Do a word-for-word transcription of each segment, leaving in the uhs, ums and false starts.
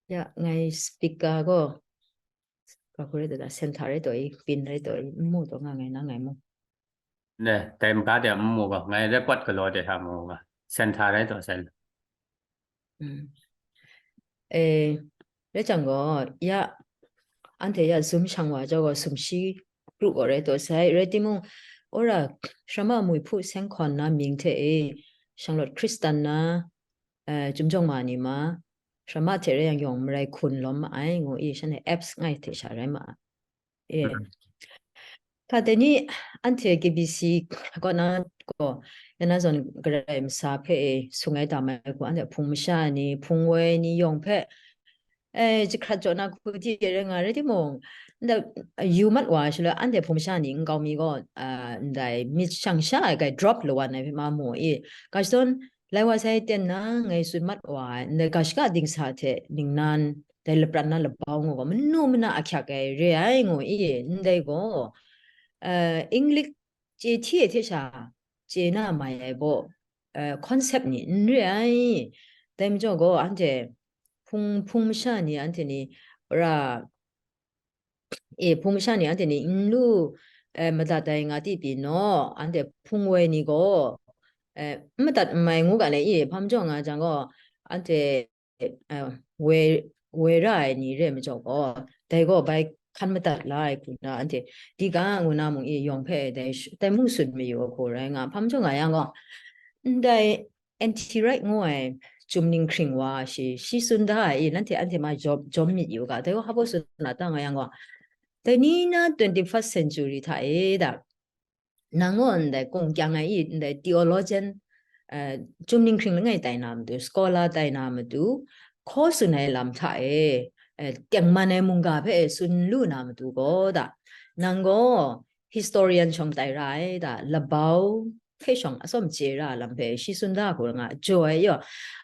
Ya, ngai speaker gaw, ka hku rai taw da, center rai taw i, pin rai taw i, n mu taw nga ngai, nang ngai mu. Ne, dai maga de n mu ga, ngai record galaw de hta mu ga, center rai taw sai. Mm. E, rai jang gaw, ya, anhte ya zum shang wa jau gaw, sumshi kru gaw rai taw sai, rai timung, ora, shrama mui hpu seng hkawn na mying hte e, shanglawt Hkristan na, eh, chyum jawng ma ni ma, shrama hte rai yang yawng marai hkun lawm ma ai, ngu i, shanhte apps ngai hte sha rai ma ai. E. Ka dai ni, anhte K B C kaw na gaw, ya na zawn garai masa hpe e, sung ai dam ai hku, anhte hpung masha ni, hpung woi ni yawng hpe, eh, jahkrat jaw na hku di rai nga rai timung, nda, yu mat wa shaloi, anhte hpung masha ni nkau mi gaw, ah, ndai myit shang sha ai kai drop lawan ai hpe ma mu i, ga shadawn lai wa sai ten na ngai tsun mat wa ai, ndai ga shaka dingsa hte ningnan, dai lapran na labau ngu gaw, manu mana ahkyak ai re ai ngu i, ndai gaw, eh, English chye hti ai hte sha, chye na mai ai gaw, eh, concept ni n re ai. Dai majaw gaw, anhte hpung, hpung masha ni, anhte ni, ra, e, hpung masha ni, anhte ni n lu, eh, madat ai nga ti pyi naw, anhte hpung woi ni gaw, eh, n madat n mai ngu ga le i, hpa majaw nga jang gaw, anhte, eh, woi, woi ra ai ni re majaw gaw, dai gaw bai hkan madat la ai hku na, anhte di ga ngu na mung i yawng hpe dai sh-, dai mung tsun mayu ai hku rai nga, hpa majaw nga yang gaw, ndai anti right ngu ai, Chum Ning Hkring wa shi, shi tsun da ai i, nanhte anhte ma jawm, jawm myit yu ga, dai gaw hpa baw tsun na ta nga yang gaw, dai ni na twenty-first century hta e da, nang gaw ndai kung kyang ai i, ndai theologian, eh, Chum Ning Hkring langai tai na matu, scholar tai na matu, hkaw tsun ai lam hta e, eh, tengman ai mungga hpe e tsun lu na matu gaw da, nang gaw historian shawng tai ra ai da, labau hpe shawng atsawm chye ra lam hpe shi tsun da hku nga jaw ai yaw,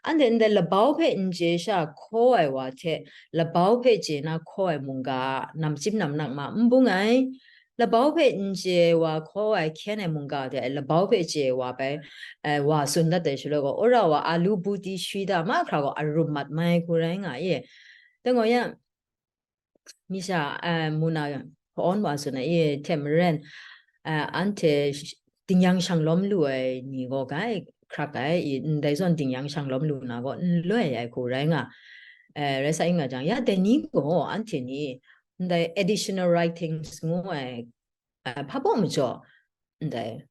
anhte ndai labau hpe n chye sha hkaw ai wa hte, labau hpe chye na hkaw ai mungga, nam chyim nam nak ma n bung ai, labau hpe n chye wa hkaw ai hkyen ai mungga de, labau hpe chye wa bai, eh, wa tsun dat ai shaloi gaw, wora wa alu buti shwi da mahkra gaw arum mat mai hku rai nga i. Dai gaw yang, mi sha, eh, muna hpa-awn wa tsun ai i hte maren, eh, anhte sh-, dingyang shang lawm lu ai ni gaw gai hkrak ai i, ndai zawn dingyang shang lawm lu na gaw n loi ai hku rai nga, eh, rai sa i nga jang, ya dai ni gaw anhte ni ndai additional writings ngu ai, eh, hpa baw majaw, ndai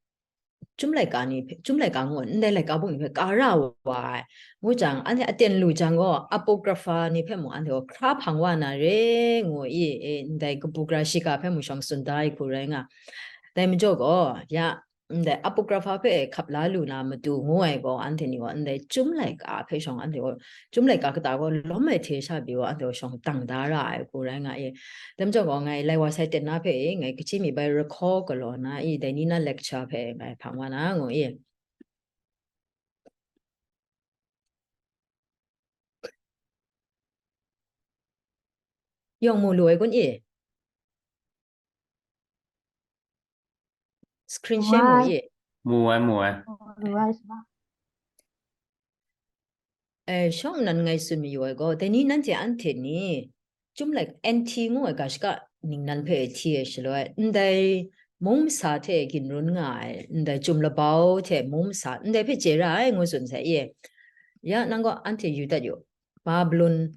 Chyum laika ni hpe, Chyum laika ngu ndai laika bung ni hpe ka ra wa ai. Ngu jang, anhte aten lu jang gaw, Apocrypha ni hpe mung anhte gaw hkra hpang wa na re, ngu i, e, ndai kabu gara shiga hpe mung shawng tsun da ai hku rai nga. Dai majaw gaw, ya, ndai Apocrypha hpe hkap la lu na matu ngu ai gaw, anhte ni gaw ndai Chyum laika hpe shawng anhte gaw Chyum laika kata gaw lawm ai hte sha pyi gaw, anhte gaw shawng dang da ra ai hku rai nga e. Dai majaw gaw, ngai lai wa sai ten na hpe e, ngai kaji mi bai recall galaw na i, dai ni na lecture hpe ngai hpang wa na ngu i. Yawng mu lu ai kun i? Screen share mu i? Mu ai, mu ai. Eh, shawng nnan ngai tsun mayu ai gaw, dai ni nanhte anhte ni, Chyum laika, N T ngu ai ga shaka ningnan hpe hti ai shaloi, ndai mung masa hte ginrun nga ai, ndai Chyum labau hte mung masa, ndai hpe chye ra ai, ngu tsun sai i. Ya, nang gaw anhte yu dat yu. Babilon,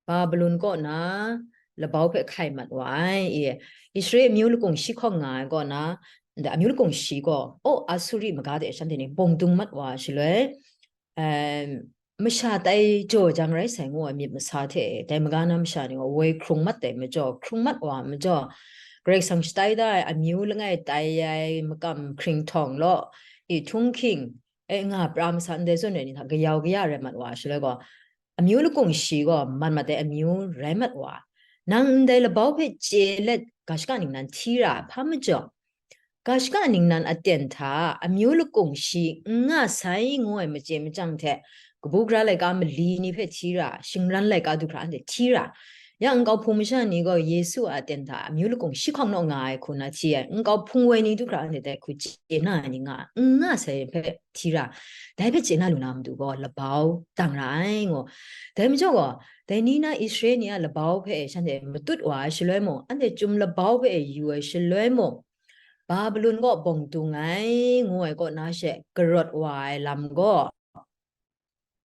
Babilon kaw na labau hpe hkai mat wa ai, i, Israel amyu lakung shi hkawng nga ai kaw na, ndai amyu lakung shi gaw, o, Asuri maga de shanhte ni bawng dung mat wa ai shaloi, em, masha tai jaw jang rai sai ngu ai myit masa hte, dai maga na masha ni gaw woi hkrung mat ai majaw, hkrung mat wa ai majaw, Karai Kasang shatai da ai amyu langai tai ai makam hkring htawng law, i htunghking, e, nga pra masa ndai zawn ai ni hta kayau kaya rai mat wa ai shaloi gaw, amyu lakung shi gaw man mat ai amyu rai mat wa ai. Nang ndai labau hpe chye let ga shaka ningnan hti ra ai hpa majaw, ga shaka ningnan aten hta amyu lakung shi n nga sai ngu ai machye machyang hte, kabu gara laika mali ni hpe hti ra, shingran laika du hkra anhte hti ra, Ya nkau hpung masha ni gaw Yesu a aten hta amyu lakung shi hkawng naw nga ai hku na hti ai, nkau hpung woi ni du hkra anhte dai hku chye na ai ni nga, n nga sai hpe hti ra, dai hpe chye na lu na matu gaw labau dang ra ai, ngu. Dai majaw gaw, dai ni na Israel ni a labau hpe e shanhte matut wa ai shaloi mung, anhte chyum labau hpe e yu ai shaloi mung, Babilon kaw bawng dung ai, ngu ai kaw na she karawt wa ai lam gaw,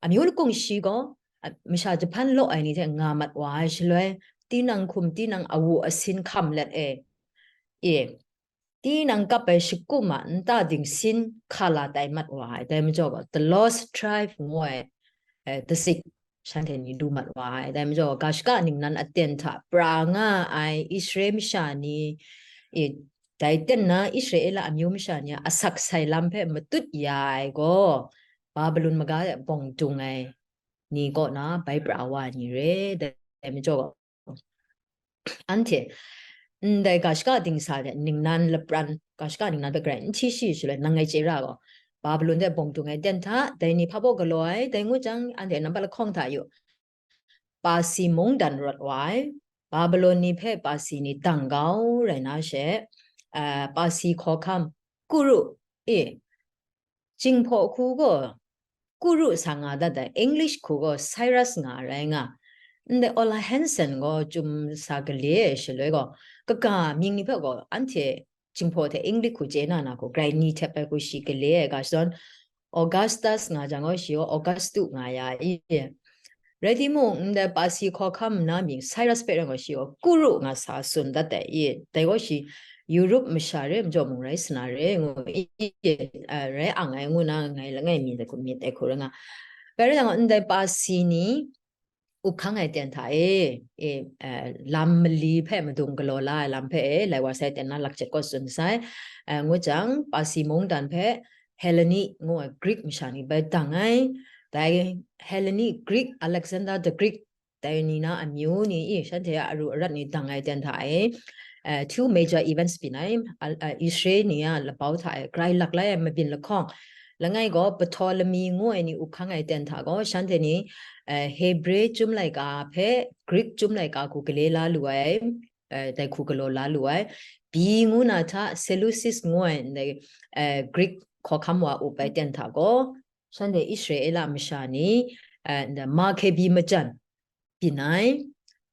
amyu lakung shi gaw, a, masha jahpan law ai ni hte nga mat wa ai shaloi, tinang hkum, tinang awu asin hkam let e, e, tinang kap ai shakum a nta dingsin hka la tai mat wa ai. Dai majaw gaw, the lost tribe ngu ai, eh, dasik shanhte ni du mat wa ai. Dai majaw, ga shaka ningnan aten hta pra nga ai Israel masha ni, e, dai ten na Israela amyu masha ni a asak sai lam hpe matut ya ai gaw, Babilon maga e bawng dung ai ni kaw na bai pra wa ai ni re. Dai majaw gaw, anhte ndai ga shaka dingsa de ningnan lapran, ga shaka ningnan hpe garai n hti shi shaloi, nang ngai chye ra gaw, Babilon de bawng dung ai ten hta, dai ni hpa baw galaw ai, dai ngu jang, anhte nampat lahkawng hta yu, Pasi mungdan rawt wa ai, Babilon ni hpe Pasi ni dang kau rai na she, ah, Pasi hkawhkam, Kuru, e, Jinghpaw hku gaw Kuru sa nga dat ai, English hku gaw Cyrus nga rai nga. Ndai Ola Hansen gaw chyum sa gale ai shaloi gaw, kaga mying ni hpe gaw anhte Jinghpaw hte English hku chye na na hku, grai ni htep ai hku shi gale ai ga shadawn, Augustus nga jang gaw shi gaw Augustu nga ya i. Rai timung, ndai Pasi hkawhkam na mying Cyrus hpe rai gaw shi gaw Kuru nga sa tsun dat ai i. Dai gaw shi Europe masha re, majaw mung rai sana re ngu i, a, rai ang ai ngu na ngai langai mi dai hku myit ai hku rai nga. Rai rai yang, ndai Pasi ni up hkang ai ten hta e, e, eh, lam mali hpe madung galaw la ai lam hpe e, lai wa sai ten na lakjet kaw tsun sai, eh, ngu jang, Pasi mungdan hpe Helleni ngu ai Greek masha ni bai dang ai, dai Helleni Greek, Alexander the Greek, dai ni na amyu ni i, shanhte a aru arat ni dang ai ten hta e, eh, two major events byin ai, al-, eh, Israel ni a labau hta e grai lak lai ai mabyin lahkawng, langai gaw Ptolemy ngu ai ni up hkang ai ten hta gaw, shanhte ni, eh, Hebre chyum laika hpe Greek chyum laika hku gale la lu ai, eh, dai hku galaw la lu ai, Bi ngu na hta Seleucus ngu ai ndai, eh, Greek hkawhkam wa up ai ten hta gaw, shanhte Israela masha ni, eh, ndai Makebi majan byin ai,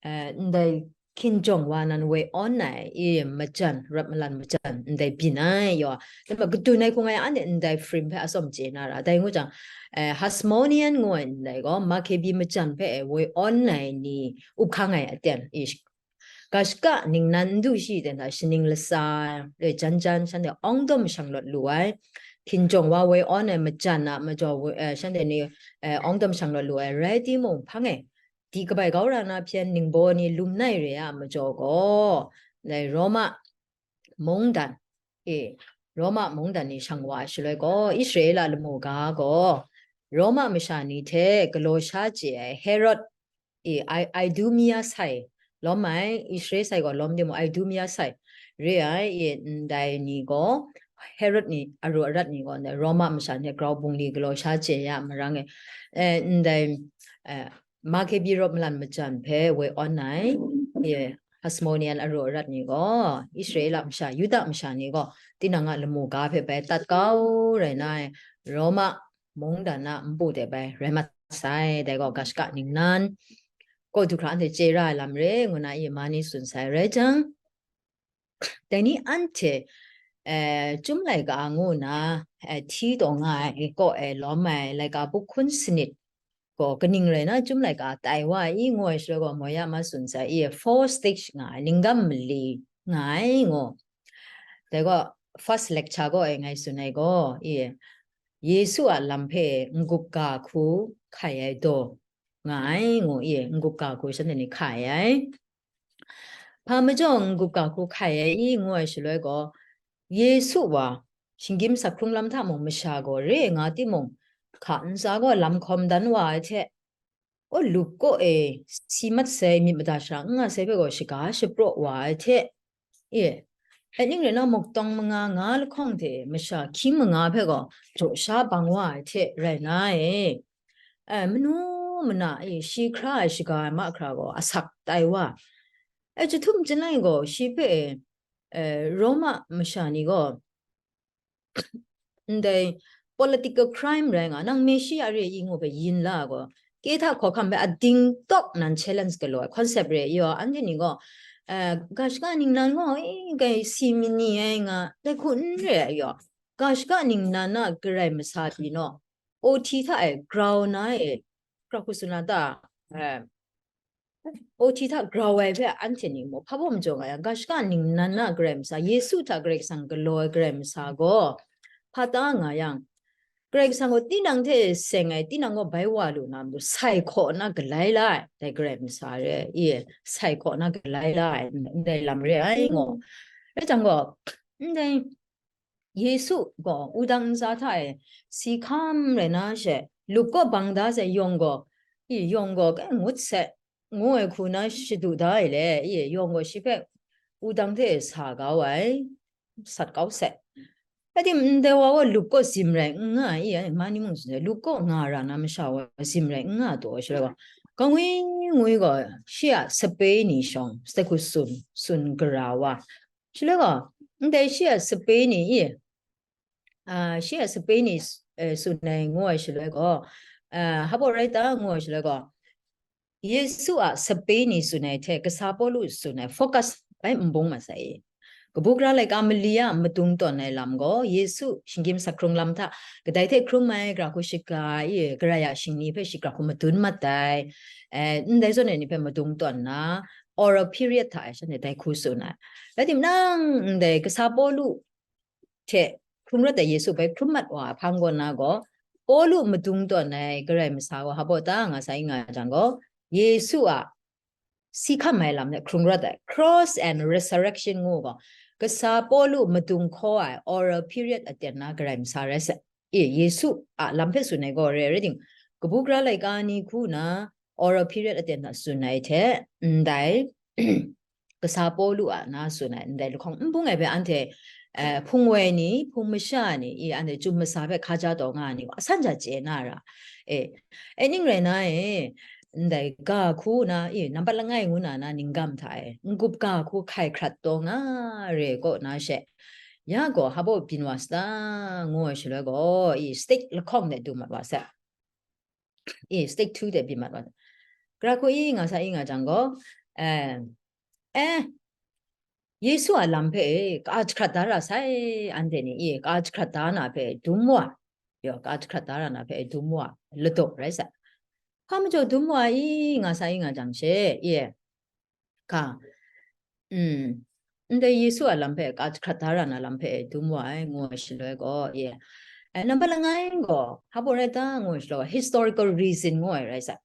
eh, ndai hkinjawng wa nan woi awn ai, e, majan, rawt malan majan, ndai byin ai, yaw, nang hpe kadun ai hku ngai anhte ndai frim hpe atsawm chye na ra, dai ngu jang, eh, Hasmonean ngu ai ndai gaw, Makebi majan hpe e woi awn ai ni up hkang ai aten, e, ga shaka ningnan n du shi ten hta shaning latsa, e, jan jan shanhte awng dawm shang lawt lu ai, hkinjawng wa woi awn ai majan a majaw, eh, shanhte ni, eh, awng dawm shang lawt lu ai, rai timung, hpang e, di kabai kau ra na hpyen ningbaw ni lum nai re a majaw gaw, dai Roma mungdan, e, Roma mungdan ni shang wa ai shaloi gaw, Israela lamu ga gaw, Roma masha ni hte galaw sha chye ai Herod, e, Ai-, Idumea sai lawm ai, Israel sai gaw lawm timung, Idumea sai re ai, e, ndai ni gaw, Herod ni, aru arat ni gaw, ndai Roma masha ni hte grau bungli galaw sha chye ya marang e, e, ndai, e, Makebi rawt malan majan hpe woi awn ai, e, Hasmonean aru arat ni gaw, Israela masha, Yuda masha ni gaw, tinang a lamu ga hpe bai tat kau rai na ai, Roma mungdan a npu de bai rai mat sai, dai gaw ga shaka ningnan kaw du hkra anhte chye ra ai lam re, ngu na i ma ni tsun sai rai jang, dai ni anhte, eh, Chyum Laika ngu na, eh, hti taw nga ai kaw e lawm ai laika buhkun sanit gaw kaning rai na Chyum Laika tai wa ai i ngu ai shaloi gaw, Moya ma tsun sai i, four stage nga ai, linggam mali nga ai ngu. Dai gaw, first lecture gaw e ngai tsun ai gaw, i, Yesu a lam hpe n-gup ga hku hkai ai daw nga ai ngu i, n-gup ga hku shanhte ni hkai ai. Hpa majaw n-gup ga hku hkai ai i ngu ai shaloi gaw, Yesu wa shinggyim sak hkrung lam hta mung masha gaw re nga timung, hka ntsa gaw lam hkawm dan wa ai hte, o, lup kaw e si mat sai myit mada shara n nga sai hpe gaw shaga shapraw wa ai hte, e, aning rai na, muktawng manga nga lahkawng hte masha hkying manga hpe gaw jaw sha bang wa ai hte rai na e, e, manu mana e, shi hkra ai shaga ai mahkra gaw asak tai wa. E, chyahtum chyalai gaw shi hpe e, e, Roma masha ni gaw, ndai political crime rai nga, nang Messia re i ngu hpe yin la gaw, kehta hkawhkam hpe ading tawk nan challenge galaw ai concept re i yaw, anhte ni gaw, eh, ga shaga ningnan gaw, eh, kai si mani ai nga, dai hku n re ai yaw, ga shaga ningnan a Karai masa pyi naw, O T hta e grau na e, hkra hku tsun na ta, eh, O T hta grau ai hpe anhte ni mung hpa baw majaw nga yang, ga shaga ningnan na Karai masa, Yesu hta Karai Kasang galaw ai Karai masa gaw, hpa ta nga yang, Karai Kasang gaw tinang hte seng ai, tinang gaw bai wa lu na matu, sai hkaw na galai la ai, dai Karai masa re, i, sai hkaw na galai la ai, ndai lam re ai ngaw. Rai jang gaw, ndai Yesu gaw wudang ntsa hta e si hkam rai na she, lup kaw bang da sai yawng gaw, i, yawng gaw kai ngut sai, ngu ai hku na shadu da ai le, i, yawng gaw shi hpe wudang hte sa kau ai, sat kau sai. Rai timung, ndai wa gaw lup kaw zim rai n nga ai, i, ma ni mung tsun ai, lup kaw nga ra na masha wa zim rai n nga taw ai, shaloi gaw, kangwi ngwi gaw shi a sape ni shawng, stek hku tsun, tsun gara wa. Shaloi gaw, ndai shi a sape ni, i, ah, shi a sape ni, eh, tsun ai ngu ai shaloi gaw, ah, hpa baw rai ta ngu ai shaloi gaw, Yesu a sape ni tsun ai hte kasa Pawlu tsun ai focus bai n bung mat sai. Kabu gara laika mali a madung tawn ai lam gaw, Yesu shinggyim sak hkrung lam hta kadai hte hkrum ai, gara hku shaga i, Karai a shingni hpe shi gara hku madun mat ai, eh, ndai zawn ai ni hpe madung tawn na, oral period hta e shanhte dai hku tsun ai. Rai timung, ndai kasa Pawlu hte hkrum rawt ai Yesu bai hkrum mat wa ai hpang kaw na gaw, Pawlu madung tawn ai Karai masa gaw hpa baw ta nga sai nga jang gaw, Yesu a si hkam ai lam hte hkrung rawt ai, cross and resurrection ngu gaw, kasa Pawlu madung hkaw ai oral period aten na Karai masa rai sai. E, Yesu a lam hpe tsun ai gaw re, rai timung, kabu gara laika ni hku na oral period aten hta tsun ai hte, ndai, kasa Pawlu a na tsun ai ndai lahkawng n bung ai hpe anhte, eh, hpung woi ni, hpung masha ni, i, anhte chyum masa hpe hkaja taw nga ai ni gaw, asan ja chye na ra. E, e ning rai na e, ndai ga hku na, i, nampat langai ngu na na ninggam hta e, n-gup ga hku hkai hkrat taw nga re kaw na she, ya gaw hpa baw byin wa sa ta ngu ai shaloi gaw, i, state lahkawng de du mat wa sai. I, state two de byin mat wa sai. Gara hku i nga sa i nga jang gaw, eh, eh, Yesu a lam hpe e, ka jahkrat da ra sai, anhte ni, i, ka jahkrat da na hpe dum wa, yaw, ka jahkrat da ra na hpe dum wa, ladaw rai sai. Hpa majaw dum wa i nga sa i nga jang she, i, ka, mm, ndai Yesu a lam hpe ka jahkrat da ra na lam hpe dum wa ai, ngu ai shaloi gaw, i, eh, nampat langai gaw, hpa baw rai ta, ngu ai shaloi gaw, historical reason ngu ai rai sai.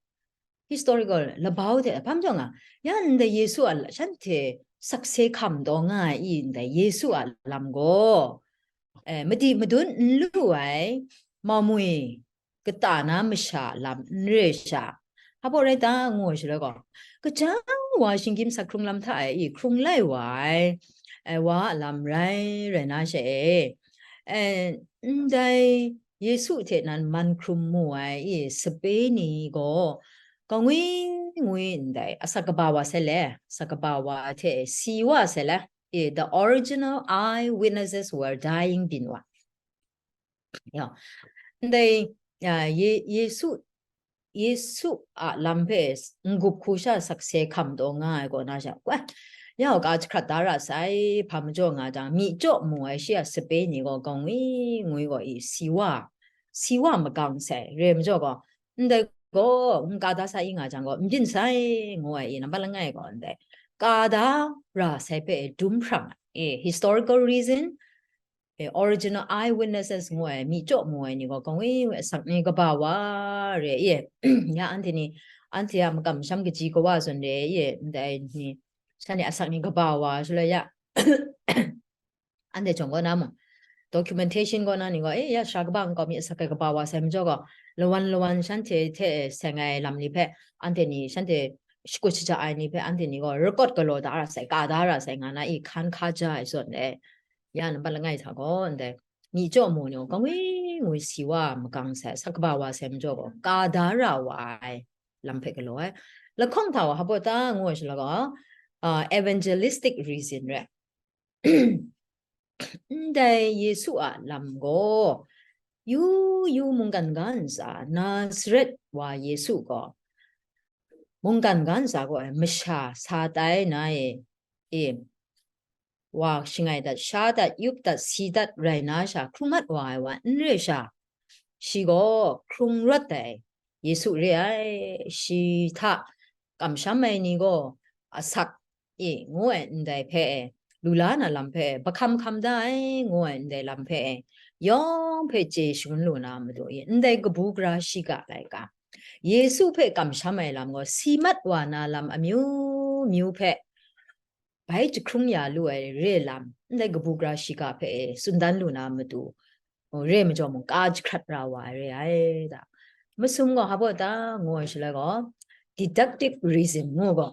Historical labau hte hpa majaw nga, ya ndai Yesu a la-, shanhte sakse hkam taw nga ai i, ndai Yesu a lam gaw, eh, madi madun n lu ai, mamwi kata na masha lam n re sha, hpa baw rai ta, ngu ai shaloi gaw, kaja wa shinggyim sak hkrung lam hta e i hkrung lai wa ai, eh, wa a lam rai, rai na she e, eh, ndai Yesu hte nan man hkrum mu ai i sape ni gaw, kangwi ngwi ndai asak kaba wa sai le, asak kaba wa hte si wa sai le, i, the original eyewitnesses were dying byin wa. Ya, ndai, ya, Ye-, Yesu, Yesu a lam hpe s-, n-gup hku sha sakse hkam taw nga ai kaw na sha, wa, ya, ka jahkrat da ra sai, hpa majaw nga jang, myi chyaw mu ai shi a sape ni gaw kangwi ngwi gaw i si wa, si wa magang sai, re majaw gaw, ndai gaw, n ka da sa i nga jang gaw, n byin sai, ngu ai i, nampat langai gaw, ndai, ka da ra sai hpe dum hprang ai, e, historical reason, e, original eyewitnesses ngu ai, myi chyaw mu ai ni gaw, kangwi ngwi asak ni kaba wa re, e, ya anhte ni, anhte a makam masham kaji kawa zawn re, e, ndai ni, shanhte asak ni kaba wa, shaloi ya, anhte chyawm kaw na mung, documentation kaw na ni gaw, e, ya sara kaba nkau mi asak ai kaba wa sai majaw gaw, lawan lawan shanhte hte seng ai lam ni hpe, anhte ni, shanhte shakut shaja ai ni hpe, anhte ni gaw, record galaw da ra sai, ka da ra sai, nga na i hkan hkaja ai zawn e, ya nampat langai hta gaw, ndai, myi chyaw mu ni gaw, kangwi ngwi si wa magang sai, asak kaba wa sai majaw gaw, ka da ra wa ai. lam hpe galaw ai. Lahkawng hta wa hpa ta ngu ai shaloi gaw, uh, evangelistic reason re. Ndai Yesu a lam gaw, yu yu mungkan ga ntsa, Nazaret wa Yesu gaw, mungkan ga ntsa gaw ai masha sa tai na e, e, wa shangai dat, sha dat, yup dat, si dat rai na sha, hkrung mat wa ai wa n re sha, shi gaw hkrung rawt ai Yesu re ai, shi hta kamsham ai ni gaw asak e ngu ai ndai hpe e, lu la na lam hpe e, bahkam hkam da ai ngu ai ndai lam hpe e, yawng hpe chye shangun lu na matu e, ndai kabu gara shiga laika, Yesu hpe kamsham ai lam gaw si mat wa na lam amyu myu hpe bai jahkrung ya lu ai re lam, ndai kabu gara shiga hpe e tsun dan lu na matu, re majaw mung, ka jahkrat ra wa ai re ai da. Masum gaw hpa ta ngu ai shaloi gaw, deductive reason ngu gaw,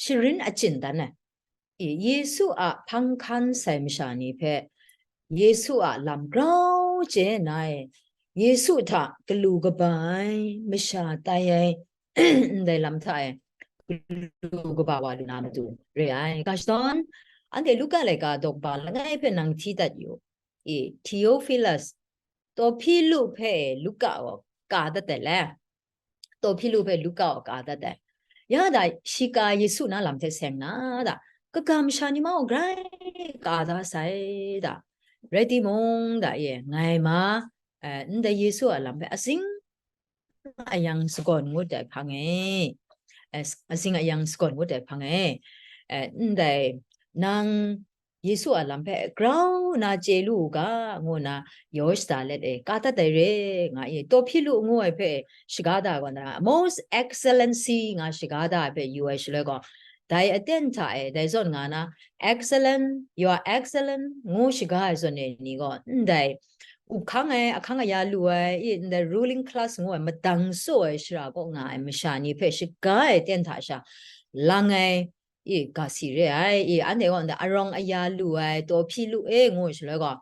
sharin achyin dan ai. E, Yesu a hpang hkan sai masha ni hpe, Yesu a lam grau chye na e, Yesu hta galu kaba ai masha tai ai, ndai lam hta e, galu kaba wa lu na matu re ai. Ga shadawn, anhte Luka laika daw kaba langai hpe nang hti dat yu. E, Theophilus, Tawhpilu hpe Luka gaw ka dat ai le. Tawhpilu hpe Luka gaw ka dat ai. Ya da, shi ka Yesu na lam hte seng na da, kaga masha ni mung grai ka da sai da. Rai timung da e, ngai ma, eh, ndai Yesu a lam hpe azing ayang sagawn ngut ai hpang e, eh, azing ayang sagawn ngut ai hpang e, eh, ndai nang Yesu a lam hpe grau na chye lu u ga, ngu na yaw shada let e, ka dat ai re nga i, Tawhpilu ngu ai hpe shaga da gaw na, Most Excellency nga shaga da ai hpe yu ai shaloi gaw, dai aten hta e, dai zawn nga na, Excellent, you are excellent, ngu shaga ai zawn e ni gaw, ndai up hkang ai, ahkang aya lu ai, i, ndai ruling class ngu ai, madang tsaw ai shara kaw nga ai masha ni hpe shaga ai aten hta sha lang ai, i, ga si re ai, i, anhte gaw ndai arawng aya lu ai, Tawhpilu e ngu ai shaloi gaw,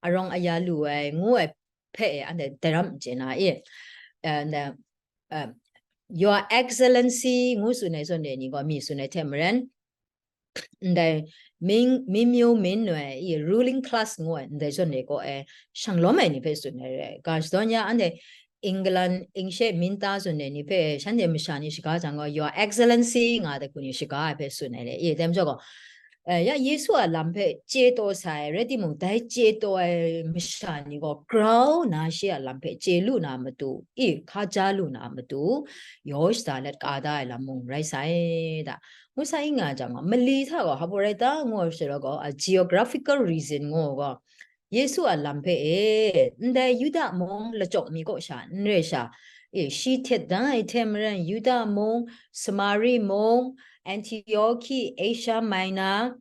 arawng aya lu ai, ngu ai hpe e, anhte dai ram n chye na, i, eh, ndai, eh, Your Excellency ngu tsun ai zawn e ni gaw, mi tsun ai hte maren, ndai ming, mingmyu min noi, i, ruling class ngu ai, ndai zawn e gaw e, shang lawm ai ni hpe tsun ai re. Ga shadawn ya, anhte England, Ingshe, Minta zawn e ni hpe, shanhte masha ni shaga jang gaw, Your Excellency nga ai hku ni shaga ai hpe tsun ai le. I, dai majaw gaw, eh, ya Yesu a lam hpe chye taw sai, rai timung, dai chye taw ai masha ni gaw grau na shi a lam hpe chye lu na matu, i, hkaja lu na matu, yaw shada let ka da ai lam mung rai sai da. Ngu sa i nga jang gaw, mali hta gaw hpa rai ta ngu ai shaloi gaw, a geographical reason ngu gaw, Yesu a lam hpe e, ndai Yuda mung lachyawk mi kaw sha n re sha, e, shi htet da ai hte maren, Yuda mung, Samari mung, Antiochi, Asia Minor,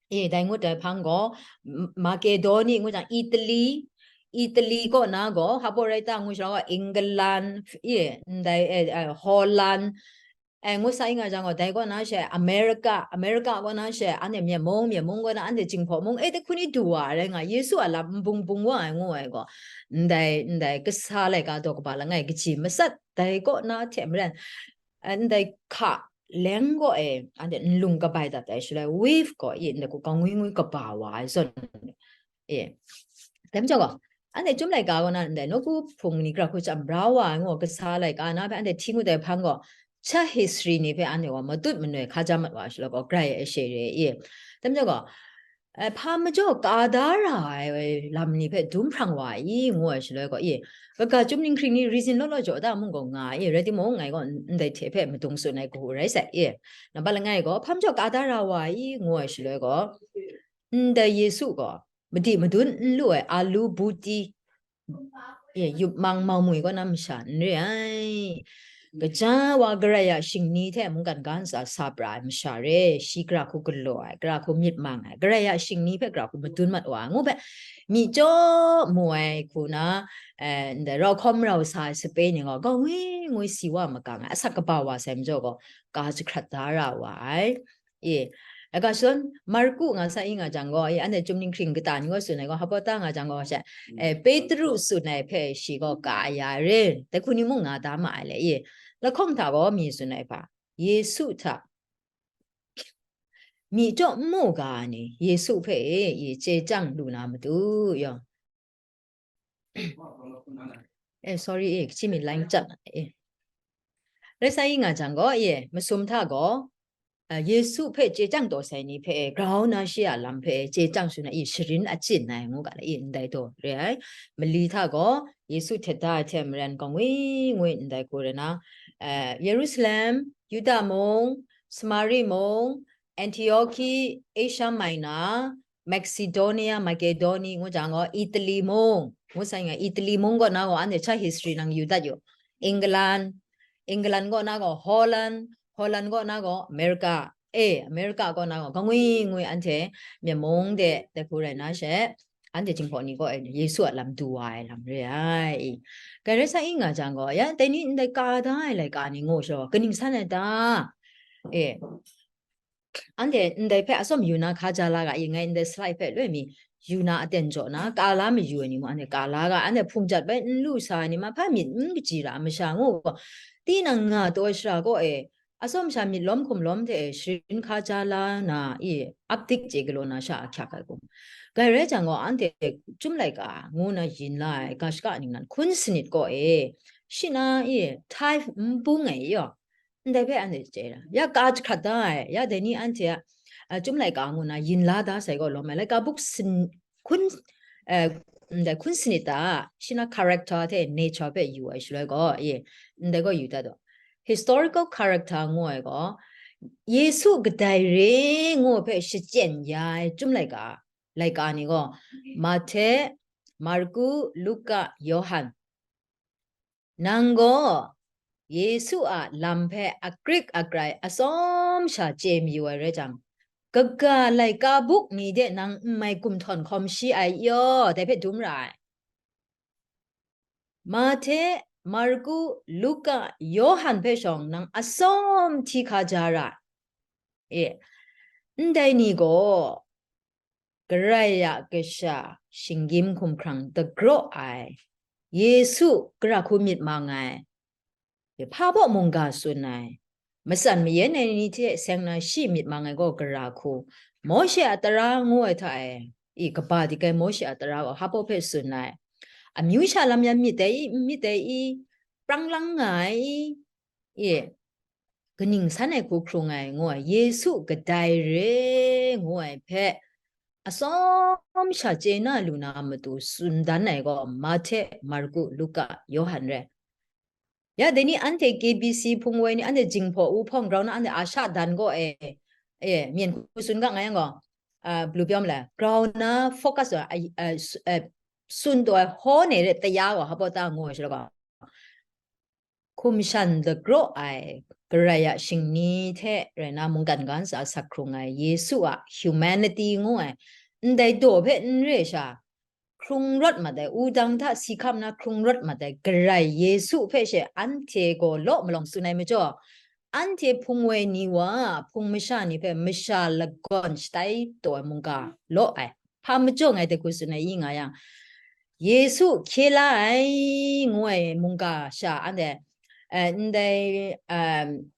e, dai ngut ai hpang gaw, M-, Makedoni ngu jang, Italy, Italy kaw na gaw, hpa rai ta ngu shaloi gaw, England, e, ndai, e, e, Holland, e, ngu sa i nga jang gaw, dai kaw na she, America, America kaw na she, anhte myen mung, myen mung kaw na, anhte Jinghpaw mung, e, dai hku ni du wa ai rai nga, Yesu a lam n bung bung wa ai ngu ai gaw, ndai, ndai, kasa laika daw kaba langai kaji matsat, dai kaw na hte maren, eh, ndai hka leng gaw e, anhte nlung kabai dat ai shaloi, wave gaw e, ndai hku kangwi ngwi kaba wa ai zawn e. Dai majaw gaw, anhte Chyum laika kaw na ndai nawku hpung ni gara hku chyam bra wa ai ngu, kasa laika na hpe anhte hti ngut ai hpang gaw, church history ni hpe anhte gaw matut manoi hkaja mat wa ai shaloi gaw, grai ai she re i. Dai majaw gaw, eh, hpa majaw ka da ra ai lam ni hpe dum hprang wa i, ngu ai shaloi gaw, i, kaga Chyum ninghkring ni reason law law jaw da mung gaw nga i, rai timung, ngai gaw ndai hte hpe madung tsun ai hku rai sai i. Nambat langai gaw, hpa majaw ka da ra wa i, ngu ai shaloi gaw, ndai Yesu gaw, madi madun n lu ai alu buti, e, yup mang mau mwi kaw na masha n re ai. Kaja wa Karai a shingni hte mungkan ga ntsa sa pra ai masha re, shi gara hku galaw ai, gara hku myit mang ai, Karai a shingni hpe gara hku madun mat wa ai, ngu hpe, myi jaw mu ai hku na, eh, ndai rau hkawm rau sa ai sape ni gaw, gaw ngwi ngwi si wa makang ai, asak kaba wa sai majaw gaw, ka jahkrat da ra wa ai. E, Laga shadawn Marku nga sa i nga jang gaw, i, anhte Chyum Ninghkring kata ni gaw tsun ai gaw, hapawta nga jang gaw, she, eh, Petru tsun ai hpe shi gaw ka ya re, dai hku ni mung nga da ma ai le, i, lahkawng hta gaw mi tsun ai hpa, Yesu hta, myi jaw n mu ga ai ni, Yesu hpe, i, chye chyang lu na matu yaw. Eh, sorry, eh, kachi mi lang chyat, eh. Rai sa i nga jang gaw, eh, masum hta gaw, ah, Yesu hpe chye chyang taw sai ni hpe, grau na shi a lam hpe chye chyang shu na, i, sharin achyin ai ngu ga la, i, ndai taw re ai. Mali hta gaw, Yesu htet da ai hte maren gaw ngwi ngwi ndai hku re na, eh, Yerusalem, Yuda mung, Samari mung, Antioki, Asia Minor, Macedonia, Makedoni ngu jang gaw, Italy mung, ngu sai nga, Italy mung gaw na gaw, anhte cha history nang yu dat yu. England, England gaw na gaw, Holland, Holland gaw na gaw, America, eh, America gaw na gaw, kangwi ngwi anhte myen mung de, de hku rai na she, anhte Jinghpaw ni gaw, eh, Yesu a lam du wa ai lam re ai. Grai rai sa i nga jang gaw, ya, dai ni ndai ka da ai laika ni ngu shaw, kaning san ai ta? Eh, anhte ndai hpe atsawm yu na hka ja la ga i, ngai ndai slide hpe loi mi yu na aten jaw na, ka la mayu ai ni mung, anhte ka la ga, anhte hpung jat bai n lu sa ai ni mahpa myit n kaji ra ai masha ngu gaw, tinang nga taw ai shara kaw e, atsawm sha myit lawm hkum lawm hte e sharin hka ja la na i, ap dik chye galaw na sha ahkyak ai hkum. Grai rai jang gaw, anhte Chyum laika ngu na yin la ai ga shaka ningnan hkun sanit kaw e, shi na i, tithe n bung ai yaw, ndai hpe anhte chye ra. Ya ka jahkrat da ai, ya dai ni anhte a, a, Chyum laika ngu na yin la da sai gaw lawm ai, laika buk sin-, hkun, eh, ndai hkun sanit ta, shi na character hte nature hpe yu ai shaloi gaw, e, ndai gaw yu dat daw. Historical character ngu ai gaw, Yesu kadai re ngu ai hpe shachyen ya ai Chyum laika, laika ni gaw, Mahte, Marku, Luka, Yawhan. Nang gaw Yesu a lam hpe akrik akrai atsawm sha chye mayu ai rai jang, kaga laika buk ni de nang n mai gumhtawn hkawm shi ai yaw, dai hpe dum ra ai. Mahte, Marku, Luka, Yawhan hpe shawng nang atsawm hti hka ja ra. E, ndai ni gaw, Karai a Kasha shinggyim hkumhkrang dagraw ai, Yesu gara hku myit mang ai, hpa baw mungga tsun ai, matsan mayan ai ni hte seng na shi myit mang ai gaw gara hku, Mawshe a tara ngu ai hta e, i kaba dik ai Mawshe a tara gaw hpa baw hpe tsun ai, amyu sha lam yan myit dai i, n myit dai i, prang lang nga ai i, e, kaning san ai hku hkrung ai ngu ai, Yesu kadai re ngu ai hpe atsawm sha chye na lu na matu tsun dan ai gaw Mahte, Marku, Luka, Yawhan re. Ya, dai ni anhte K B C hpung woi ni, anhte Jinghpaw u hpawng grau na, anhte a sha dan gaw e, e, myen hku tsun ga nga yang gaw, a, blu pyawm le, grau na focus wa, a, a, s-, a, tsun taw ai hkaw ne re taya gaw hpa ta ngu ai shaloi gaw, hkum shan dagraw ai Karai a shingni hte rai na mungkan ga ntsa sak hkrung ai Yesu a humanity ngu ai, ndai daw hpe n re sha, hkrung rawt mat ai, wudang hta si hkam na hkrung rawt mat ai Karai Yesu hpe she anhte gaw law malawng tsun ai majaw, anhte hpung woi ni wa, hpung masha ni hpe masha lagawn shatai taw ai mungga law ai. Hpa majaw ngai dai hku tsun ai i nga yang, Yesu hkye la ai ngu ai mungga sha anhte, eh, ndai, um,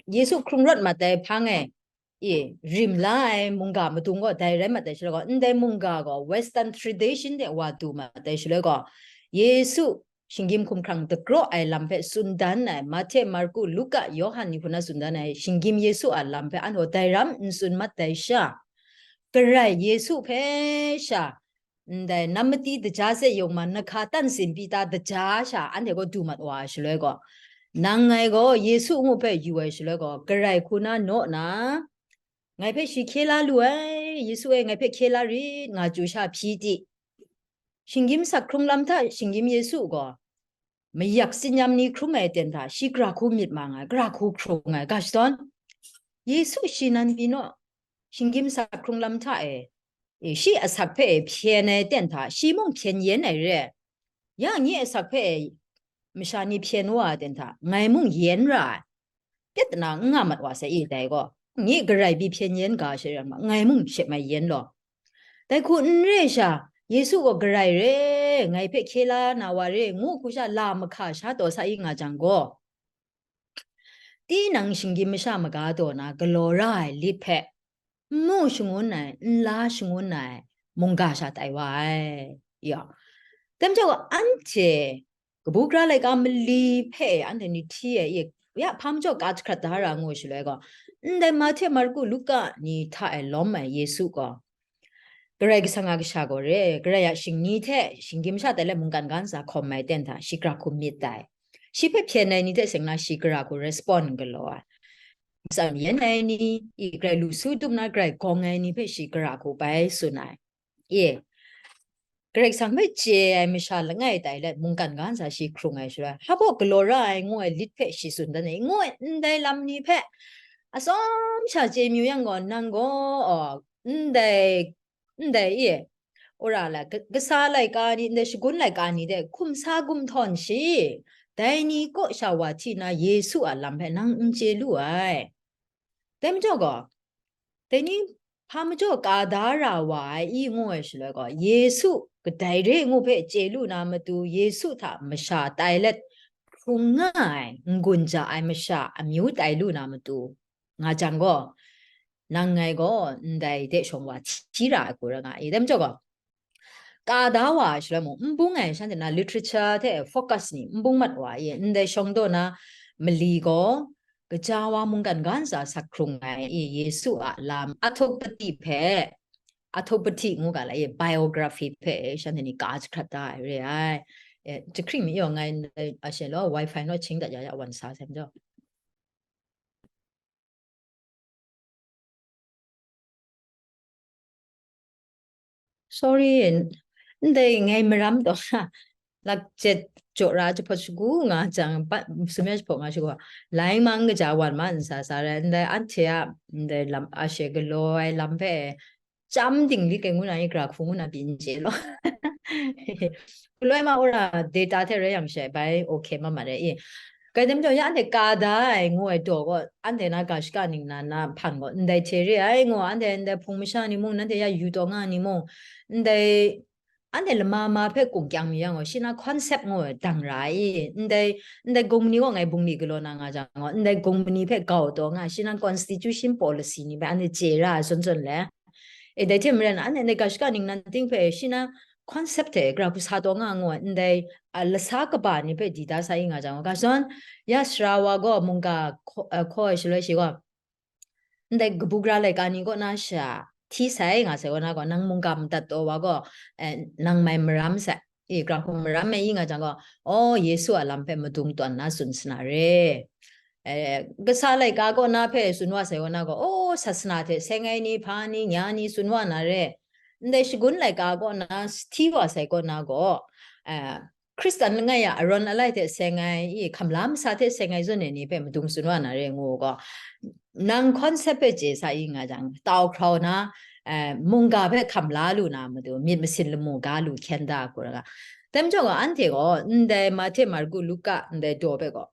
Yesu hkrung rawt mat ai hpang e, e, rim la ai mungga madung gaw dai rai mat ai shaloi gaw, ndai mungga gaw Western tradition de wa du mat ai shaloi gaw, Yesu shinggyim hkumhkrang dagraw ai lam hpe tsun dan ai, Mahte, Marku, Luka, Yawhan ni hku na tsun dan ai, shinggyim Yesu a lam hpe anhte dai ram n tsun mat ai sha, Karai Yesu hpe sha, ndai nam mati daja se yawng ma, nahka tan sin pyi ta daja sha anhte gaw du mat wa ai shaloi gaw, nang ngai gaw Yesu ngu hpe yu ai shaloi gaw, Karai hku na naw na, ngai hpe shi hkye la lu ai, Yesu e, ngai hpe hkye la rit, nga chyu sha hpyi ti. Shinggyim sak hkrung lam hta shinggyim Yesu gaw, mayak tsinyam ni hkrum ai aten hta shi gara hku myit mang ai, gara hku hkrung ai, ga shadawn. Yesu shi nan pyi naw, shinggyim sak hkrung lam hta e, e, shi asak hpe e hpyen ai aten hta shi mung hpyen yen ai re. Ya nye asak hpe e masha ni hpyen wa ai aten hta ngai mung yen ra ai. Pyat na n nga mat wa sai i dai gaw. nye garai pyi hpyen yen ga she rai ma, ngai mung she mai yen law. Dai hku n re sha, Yesu gaw garai re, ngai hpe hkye la na wa re, ngu hku sha la mahka sha taw sa i nga jang gaw, tinang shinggyim masha maga taw na galaw ra ai lit hpe, n mu shangun ai, n la shangun ai mungga sha tai wa ai. Ya, tem jau anhte kabu gara laika mali hpe anhte ni hti ai, ya, hpa majaw ka jahkrat da ra ngu shaloi gaw, ndai Mahte, Marku, Luka ni hta e lawm ai Yesu gaw, Karai Kasang a Kasha gaw re, Karai a shingni hte shinggyim sha tai let mungkan ga ntsa hkawm ai ten hta, shi gara hku myit tai. Shi hpe hpyen ai ni hte seng na shi gara hku respond galaw ai. Matsan yen ai ni, i, Karai lu su dum na Karai gawng ai ni hpe shi gara hku bai tsun ai. E, Karai Kasang hpe chye ai masha langai tai let mungkan ga ntsa shi hkrung ai shaloi, hpa baw galaw ra ai ngu ai lit hpe shi tsun dan ai, ngu ai ndai lam ni hpe atsawm sha chye mayu yang gaw, nang gaw, aw, ndai, ndai, e, ora la, ka-, kasa laika ni, ndai shagun laika ni de hkum sa gumhtawn shi, dai ni kaw sha wa hti na Yesu a lam hpe nang n chye lu ai. Dai majaw gaw, dai ni hpa majaw ka da ra wa ai i ngu ai shaloi gaw, Yesu kadai re ngu hpe chye lu na matu, Yesu hta masha tai let hkrung nga ai, n-gun ja ai masha amyu tai lu na matu, nga jang gaw, nang ngai gaw ndai de shawng wa hti ra ai hku rai nga i. Dai majaw gaw, ka da wa ai shaloi mung, n bung ai shanhte na literature hte focus ni n bung mat wa i, ndai shawng daw na mali gaw, kaja wa mungkan ga ntsa sak hkrung ai i, Yesu a lam, Athokpati hpe, Athokpati ngu ga la i, biography hpe shanhte ni ka jahkrat da ai re ai. E, jahkring mi yaw ngai ndai a she law, wifi naw ching dat ya ya wan sa sai majaw. Sorry, ndai ngai maram taw, lak jet jaw ra jahpawt shagu nga jang, pa, sumya jahpawt nga shagu, lai mang kaja wan ma nsa sa rai, ndai anhte a, ndai lam, a she galaw ai lam hpe, chyam dinglik ai ngu na, i gara hku ngu na pyi n chye law. Galoi ma ora data hte rai yang she, bai okay ma ma re i. Kai dem jaw, ya anhte ka da ai ngu ai daw gaw, anhte na ga shaka ningnan na hpan gaw, ndai hte re ai ngu, anhte ndai hpung masha ni mung, nanhte ya yu taw nga ni mung, ndai, anhte lama ma hpe kung kyang mi yang gaw, shi na concept ngu ai dang ra ai i, ndai, ndai gungmani gaw ngai bungli galaw na nga jang gaw, ndai gungmani hpe gau taw nga, shi na constitution policy ni hpe anhte chye ra ai zawn zawn le, e, dai hte maren, anhte ndai ga shaka ningnan ting hpe shi na concept hte gara hku sa taw nga ngu ai, ndai, a, lasa kaba ni hpe di da sa i nga jang gaw, ga zawn, ya sara wa gaw mungga hkaw, a, hkaw ai shaloi shi gaw, ndai kabu gara laika ni kaw na sha hti sai nga sai wa na gaw, nang mungga madat taw wa gaw, eh, nang mai maram sai, e, gara hku maram ai i nga jang gaw, aw, Yesu a lam hpe madung tawn na tsun sa na re. Eh, kasa laika kaw na hpe tsun wa sai wa na gaw, aw, sasana hte seng ai ni, hpa ni, nya ni tsun wa na re. Ndai shagun laika kaw na hti wa sai kaw na gaw, eh, Hkristan langai a arawn alai hte seng ai, i, hkamla masa hte seng ai zawn ai ni hpe madung tsun wa na re ngu gaw, nang concept hpe chye sa i nga jang, tau hkrau na, eh, mungga hpe hkam la lu na matu, myit masin lamu ga lu hkyen da hku ra ga. Tem jaw gaw, anhte gaw ndai Mahte, Marku, Luka ndai daw hpe gaw,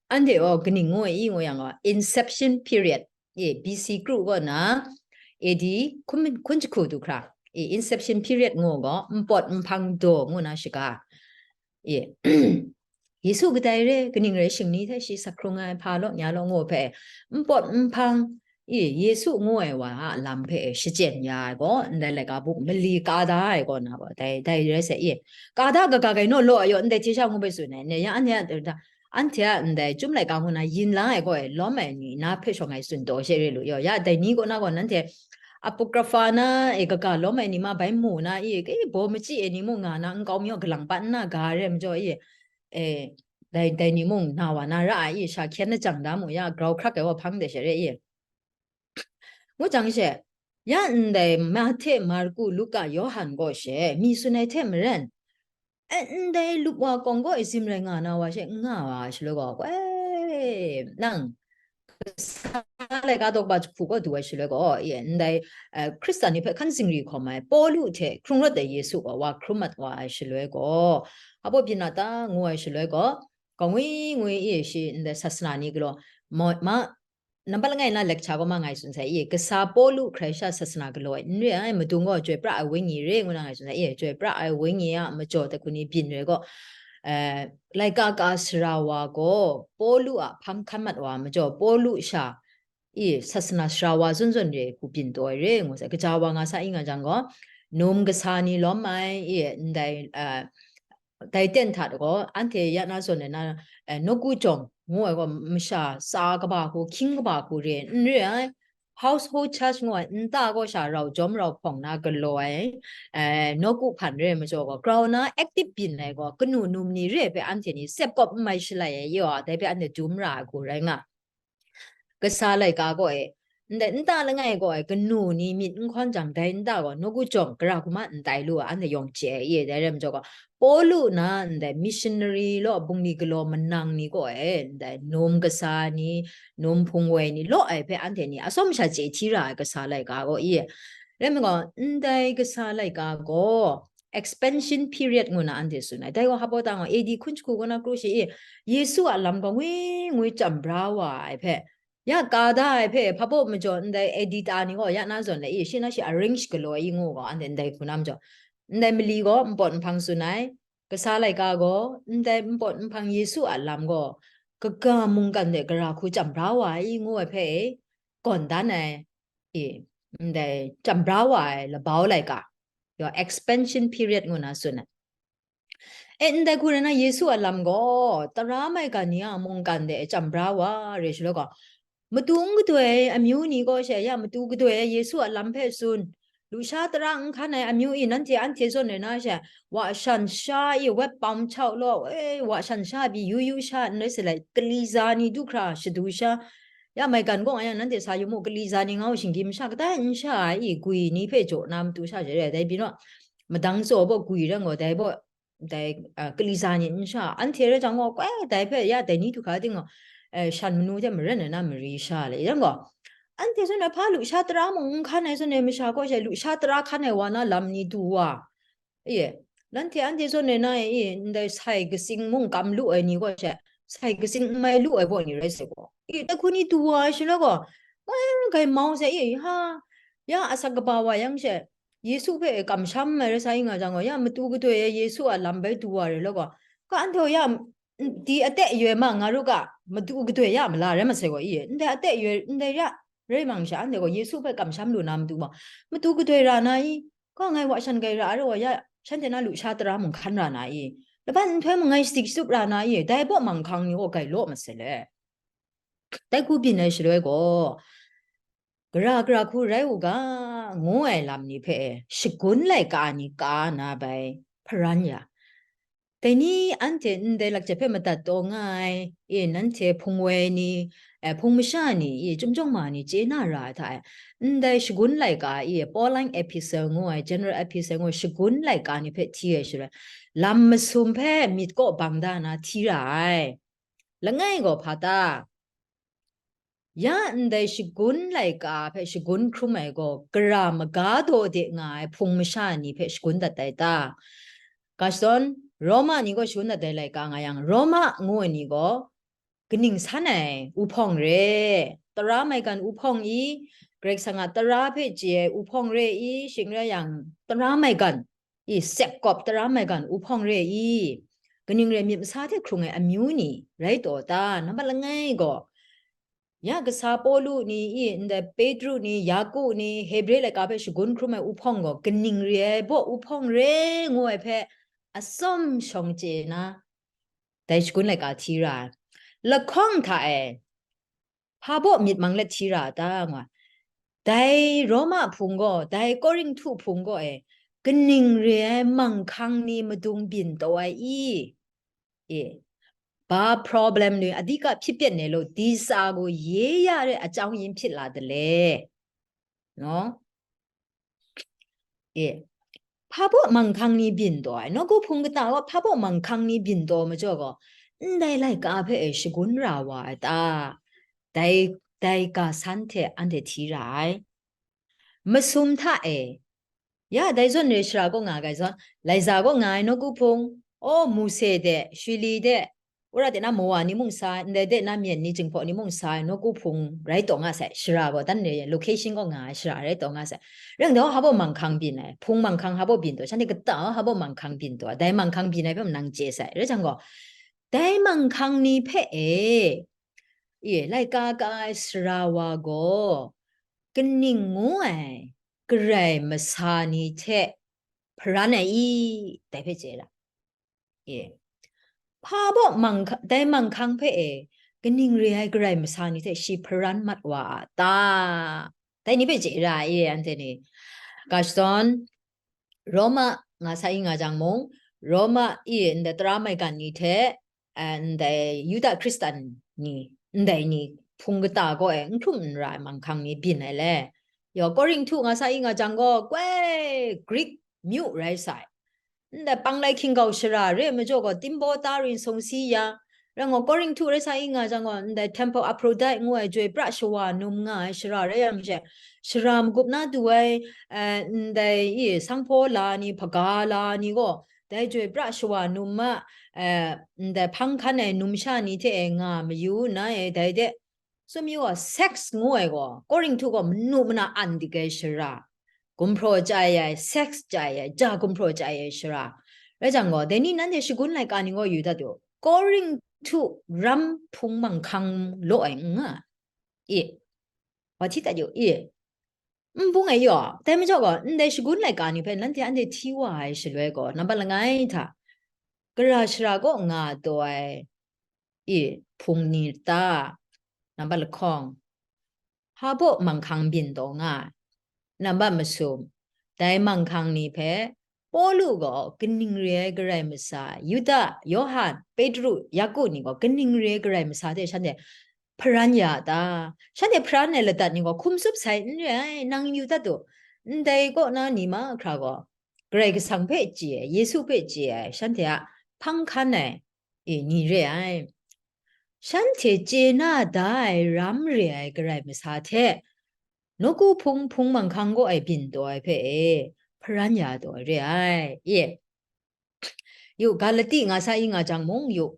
anhte gaw kaning ngu ai i ngu yang gaw, inception period, e, B C kru kaw na, A D hkun, hkun jahku du hkra, e, inception period ngu gaw, npawt nhpang daw ngu na shaga, e, Yesu kadai re, kaning rai shingni hte shi sak hkrung ai, hpa law, nya law ngu hpe, npawt nhpang, e, Yesu ngu ai wa a lam hpe shachyen ya ai gaw, ndai laika buk mali ka da ai kaw na gaw, dai, dai rai sai, e, ka da kaga gai naw law ai yaw, ndai hte sha ngu bai tsun ai, ne, ya anhte a, anhte a ndai Chyum laika ngu na yin la ai gaw e, lawm ai ni na hpe shawng ai tsun taw she re lu yaw, ya dai ni kaw na gaw nanhte Apocrypha na e kaga lawm ai ni ma bai mu na i, e baw machyi ai ni mung nga na, nkau mi gaw galang pat nna ga re majaw i, e, dai, dai ni mung na wa na ra ai i, sha hkyen na jang da mu ya, grau hkrak ai wa hpang de she re i. Ngu jang she, ya ndai Mahte, Marku, Luka, Yawhan gaw she, mi tsun ai hte maren, e, ndai lup wa kawng gaw e zim rai nga na wa she, n nga wa shaloi gaw, koi, nang, kasa laika daw kaba jahku kaw du ai shaloi gaw, e, ndai, e, Hkristan ni hpe hkan zingri hkawm ai Pawlu hte hkrung rawt ai Yesu gaw wa hkrum mat wa ai shaloi gaw, hpa baw byin na ta ngu ai shaloi gaw, gaw ngwi ngwi i shi ndai sasana ni galaw, ma, ma, nambat langai na lecture gaw ma ngai tsun sai i, kasa Pawlu hkrai sha sasana galaw ai n re ai, madung gaw chyoi pra ai wenyi re ngu na ngai tsun sai i, chyoi pra ai wenyi a majaw dai hku ni byin re gaw, eh, laika ka sara wa gaw Pawlu a hpang hkan mat wa majaw, Pawlu sha i sasana sara wa zawn zawn re hku byin taw ai re ngu sai, kaja wa nga sa i nga jang gaw, num kasa ni lawm ai i, ndai, eh, dai ten hta gaw, anhte ya na zawn ai na, eh, nawku jawng ngu ai gaw, masha tsa kaba hku, hkying kaba hku re n re ai, household church ngu ai nta gaw sha rau jawm rau hpawng na galaw ai, eh, nawku hpan re ai majaw gaw, grau na active byin ai gaw, kanu num ni re ai hpe anhte ni sep kawp n mai shalai ai, yaw, dai hpe anhte dum ra ai hku rai nga. Kasa laika gaw e, ndai nta langai gaw e, kanu ni myit n hkawn jang, dai nta gaw nawku jawng gara hku ma n tai lu ai, anhte yawng chye ai, i, dai rai majaw gaw, Pawlu na ndai missionary law bungli galaw manang ni gaw e, ndai num kasa ni, num hpung woi ni law ai hpe anhte ni atsawm sha chye hti ra ai kasa laika gaw, i, rai majaw gaw, ndai kasa laika gaw, expansion period ngu na anhte tsun ai. Dai gaw hpa ta ngaw, A D hkun jahku kaw na kru shi i, Yesu a lam gaw ngwi ngwi chyam bra wa ai hpe, ya ka da ai hpe, hpa baw majaw ndai A D ta ni gaw ya na zawn le i, shi na shi arrange galaw ai i ngu gaw, anhte ndai hku na majaw, ndai mali gaw npawt nhpang tsun ai, kasa laika gaw ndai npawt nhpang Yesu a lam gaw kaga mungkan de gara hku chyam bra wa ai i ngu ai hpe, gawn dan ai, i, ndai chyam bra wa ai labau laika, your expansion period ngu na tsun ai. E, ndai hku rai na, Yesu a lam gaw tara maigan ni a mungkan de e chyam bra wa re shaloi gaw, matu n gadoi ai amyu ni gaw she ya matu gadoi ai Yesu a lam hpe tsun, lusha tara n hkan ai amyu i, nanhte anhte zawn rai na she, wa shan sha i, wet pam chau law, e, wa shan sha pyi yu yu sha n rai sa let, kali za ni du hkra shadu sha, ya maigan gaw nga yang, nanhte sa yu mu, kali za ni nga u, shinggyim sha kadai n sha ai i, gwi ni hpe jaw na matu sha she re ai, dai pyi naw, madang tsaw baw gwi rai gaw, dai baw, dai, a, kali za ni n sha, anhte rai jang gaw, koi dai hpe ya dai ni du hkra ting gaw, e, shan manu hte maren ai na mari sha le yang gaw, anhte zawn ai hpa lusha tara mung n hkan ai zawn ai masha gaw she, lusha tara hkan ai wa na lam ni du wa, e, nanhte anhte zawn ai na e, ndai sai katsing mung kam lu ai ni gaw she, sai katsing n mai lu ai baw ni rai sai gaw, e, dai hku ni du wa ai shaloi gaw, koi gai mau sai, e, ha, ya asak kaba wa yang she, Yesu hpe kamsham ai rai sa i nga jang gaw, ya matu gadoi ai Yesu a lam bai du wa re law gaw, ka anhte gaw ya, n-, di atek yoi ma nga ru ga, matu gadoi ya mala rai masai gaw i, ndai atek yoi, ndai ya rai mang sha, anhte gaw Yesu hpe kamsham lu na matu gaw, matu gadoi ra na i, ka ngai wa shan gai ra ai rai gaw, ya shanhte na lusha tara mung hkan ra na i, laban nhtoi mung ngai shadik shatup ra na i, dai baw manghkang ni gaw gai law masai le. Dai hku byin ai shaloi gaw, gara gara hku rai u ga, ngu ai lam ni hpe shagun laika ni ka na bai hparan ya. Dai ni anhte ndai lakjat hpe madat taw nga ai, e, nanhte hpung woi ni, e, hpung masha ni, e, chyum jawng ma ni chye na ra ai hta e, ndai shagun laika, e, Pauline epistle ngu ai, general epistle ngu ai, shagun laika ni hpe hti ai shaloi, lam masum hpe myit kaw bang da na hti ra ai. Langai gaw hpa ta? Ya ndai shagun laika hpe shagun hkrum ai gaw, gara maga daw de nga ai hpung masha ni hpe shagun dat ai ta? Ga shadawn, Roma ni gaw shagun dat ai laika nga yang, Roma ngu ai ni gaw kaning san ai uhpawng re, tara maigan uhpawng i, Karai Kasang a tara hpe chye ai uhpawng re i, shing rai yang, tara maigan i, sep kawp tara maigan uhpawng re i, kaning rai myit masa hte hkrung ai amyu ni rai taw ta? Nambat langai gaw, ya kasa Pawlu ni i, ndai Petru ni, Yaku ni, Hebre laika hpe shagun hkrum ai uhpawng gaw, kaning re ai baw uhpawng re ngu ai hpe atsawm shawng chye na, dai shagun laika hti ra ai. Lahkawng hta e, hpa baw myit mang let hti ra a ta? Nga, dai Roma hpung gaw, dai Korinhtu hpung gaw e, kaning re ai manghkang ni madung byin taw ai i? E, ba problem ni adika hpyi pyat ne lo, disa gaw ye ya re a chyang yin hpyit la de le. No? E, hpa baw manghkang ni byin taw ai? Nawku hpung kata gaw hpa baw manghkang ni byin taw majaw gaw, ndai laika hpe e shagun ra wa ai ta? Dai, dai ga san hte anhte hti ra ai. Masum hta e, ya dai zawn re shara kaw nga ai zawn, Laiza kaw nga ai nawku hpung, o, Mose de, Shili de, Wora de na mawa ni mung sa ai, ndai de na myen ni jinghpaw ni mung sa ai, nawku hpung rai taw nga sai, shara gaw, dan re location kaw nga ai shara rai taw nga sai. Reng dau habo manghkang byin ai, hpung manghkang habo byin taw, shanhte kata habo manghkang byin taw, dai manghkang byin ai hpe nang chye sai. Rai jang gaw, dai manghkang ni hpe e, e, laika ka ai sara wa gaw, kaning ngu ai, Karai masa ni hte hparan ai i, dai hpe chye ra. E, hpa baw manghka-, dai manghkang hpe e, kaning re ai Karai masa ni hte shi hparan mat wa a ta? Dai ni hpe chye ra e, anhte ni. Ga shadawn, Roma nga sa i nga jang mung, Roma i ndai tara maigan ni hte, eh, ndai Yuda Hkristan ni, ndai ni hpung kata gaw e n hkrum n ra ai manghkang ni byin ai le. Yaw, Korinhtu nga sa i nga jang gaw, goi Grik myu rai sai. Ndai panglai hkinggau shara re ai majaw gaw, timbaw ta rin sung si ya, rai gaw, Korinhtu rai sa i nga jang gaw, ndai temple Aphrodite ngu ai joi pra shawa num nga ai shara rai yang she, shara magup na du ai, eh, ndai i sanghpaw la ni, hpaga la ni gaw, dai joi pra shawa num ma, eh, ndai hpang hkan ai numsha ni hte e nga mayu na e, dai de, tsun mayu a, sex ngu ai gaw, Korinhtu gaw manu mana an dik ai shara, gumhpraw chya ai, sex chya ai, ja gumhpraw chya ai shara. Rai jang gaw, dai ni nanhte shagun laika ni gaw yu dat u, Korinhtu ram hpung manghkang law ai n nga i? Wa hti dat yu i? N bung ai yaw, dai majaw gaw, ndai shagun laika ni hpe nanhte anhte hti wa ai shaloi gaw, nambat langai hta, gara shara kaw nga taw ai i hpung ni ta? Nambat lahkawng, hpa baw manghkang byin taw nga ai? Nambat masum, dai manghkang ni hpe Pawlu gaw kaning re ai Karai masa, Yuda, Yawhan, Petru, Yaku ni gaw kaning re ai Karai masa hte shanhte hparan ya a ta? Shanhte hparan ai ladat ni gaw hkum tsup sai n re ai, nang yu dat u. Ndai kaw na ni mahkra gaw, Karai Kasang hpe chye ai, Yesu hpe chye ai, shanhte a hpang hkan ai, e, ni re ai. Shanhte chye na da ai ram re ai Karai masa hte, nawku hpung hpung manghkang kaw e byin taw ai hpe e, hparan ya taw ai re ai, e. Yu, Galati nga sa i nga jang mung yu,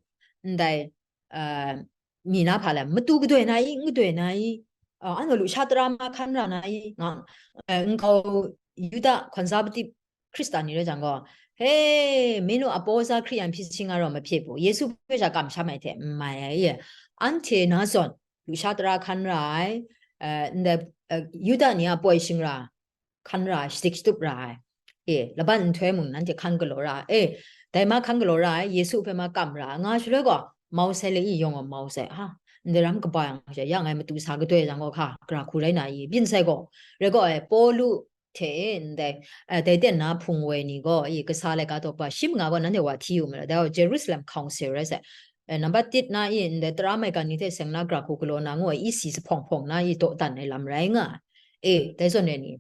ndai, ah, mi na hpa lai, matu kadoi na i, n kadoi na i, ah, anhte lusha tara ma hkan ra na i, nga, eh, nkau Yuda conservative Hkristan ni rai jang gaw, he, minu apaw za Hkriyan hpyi si nga rawng mahpye bu, Yesu hpe sha kamsham ai hte n mai ai, e, anhte na zawn lusha tara hkan ra ai, eh, ndai, eh, Yuda ni a poi shingra hkan ra ai, shadik shatup ra ai, e, laban nhtoi mung nanhte hkan galaw ra ai, e, dai ma hkan galaw ra ai, Yesu hpe ma kam ra ai, nga shaloi gaw, mau sai le i yawng gaw mau sai, ha, ndai ram kaba yang she, ya ngai matu sa kadoi jang gaw, hka, gara hku rai na i, byin sai gaw, rai gaw, e, Pawlu hte ndai, eh, dai ten na hpung woi ni gaw, i, kasa laika daw kaba shi manga gaw nanhte wa hti yu mu la, dai gaw Jerusalem Council rai sai. Eh, nambat tit na i, ndai tara maigan ni hte seng na gara hku galaw na ngu ai, isi jahpawng hpawng na i, dawdan ai lam rai nga ai. E, dai zawn e ni,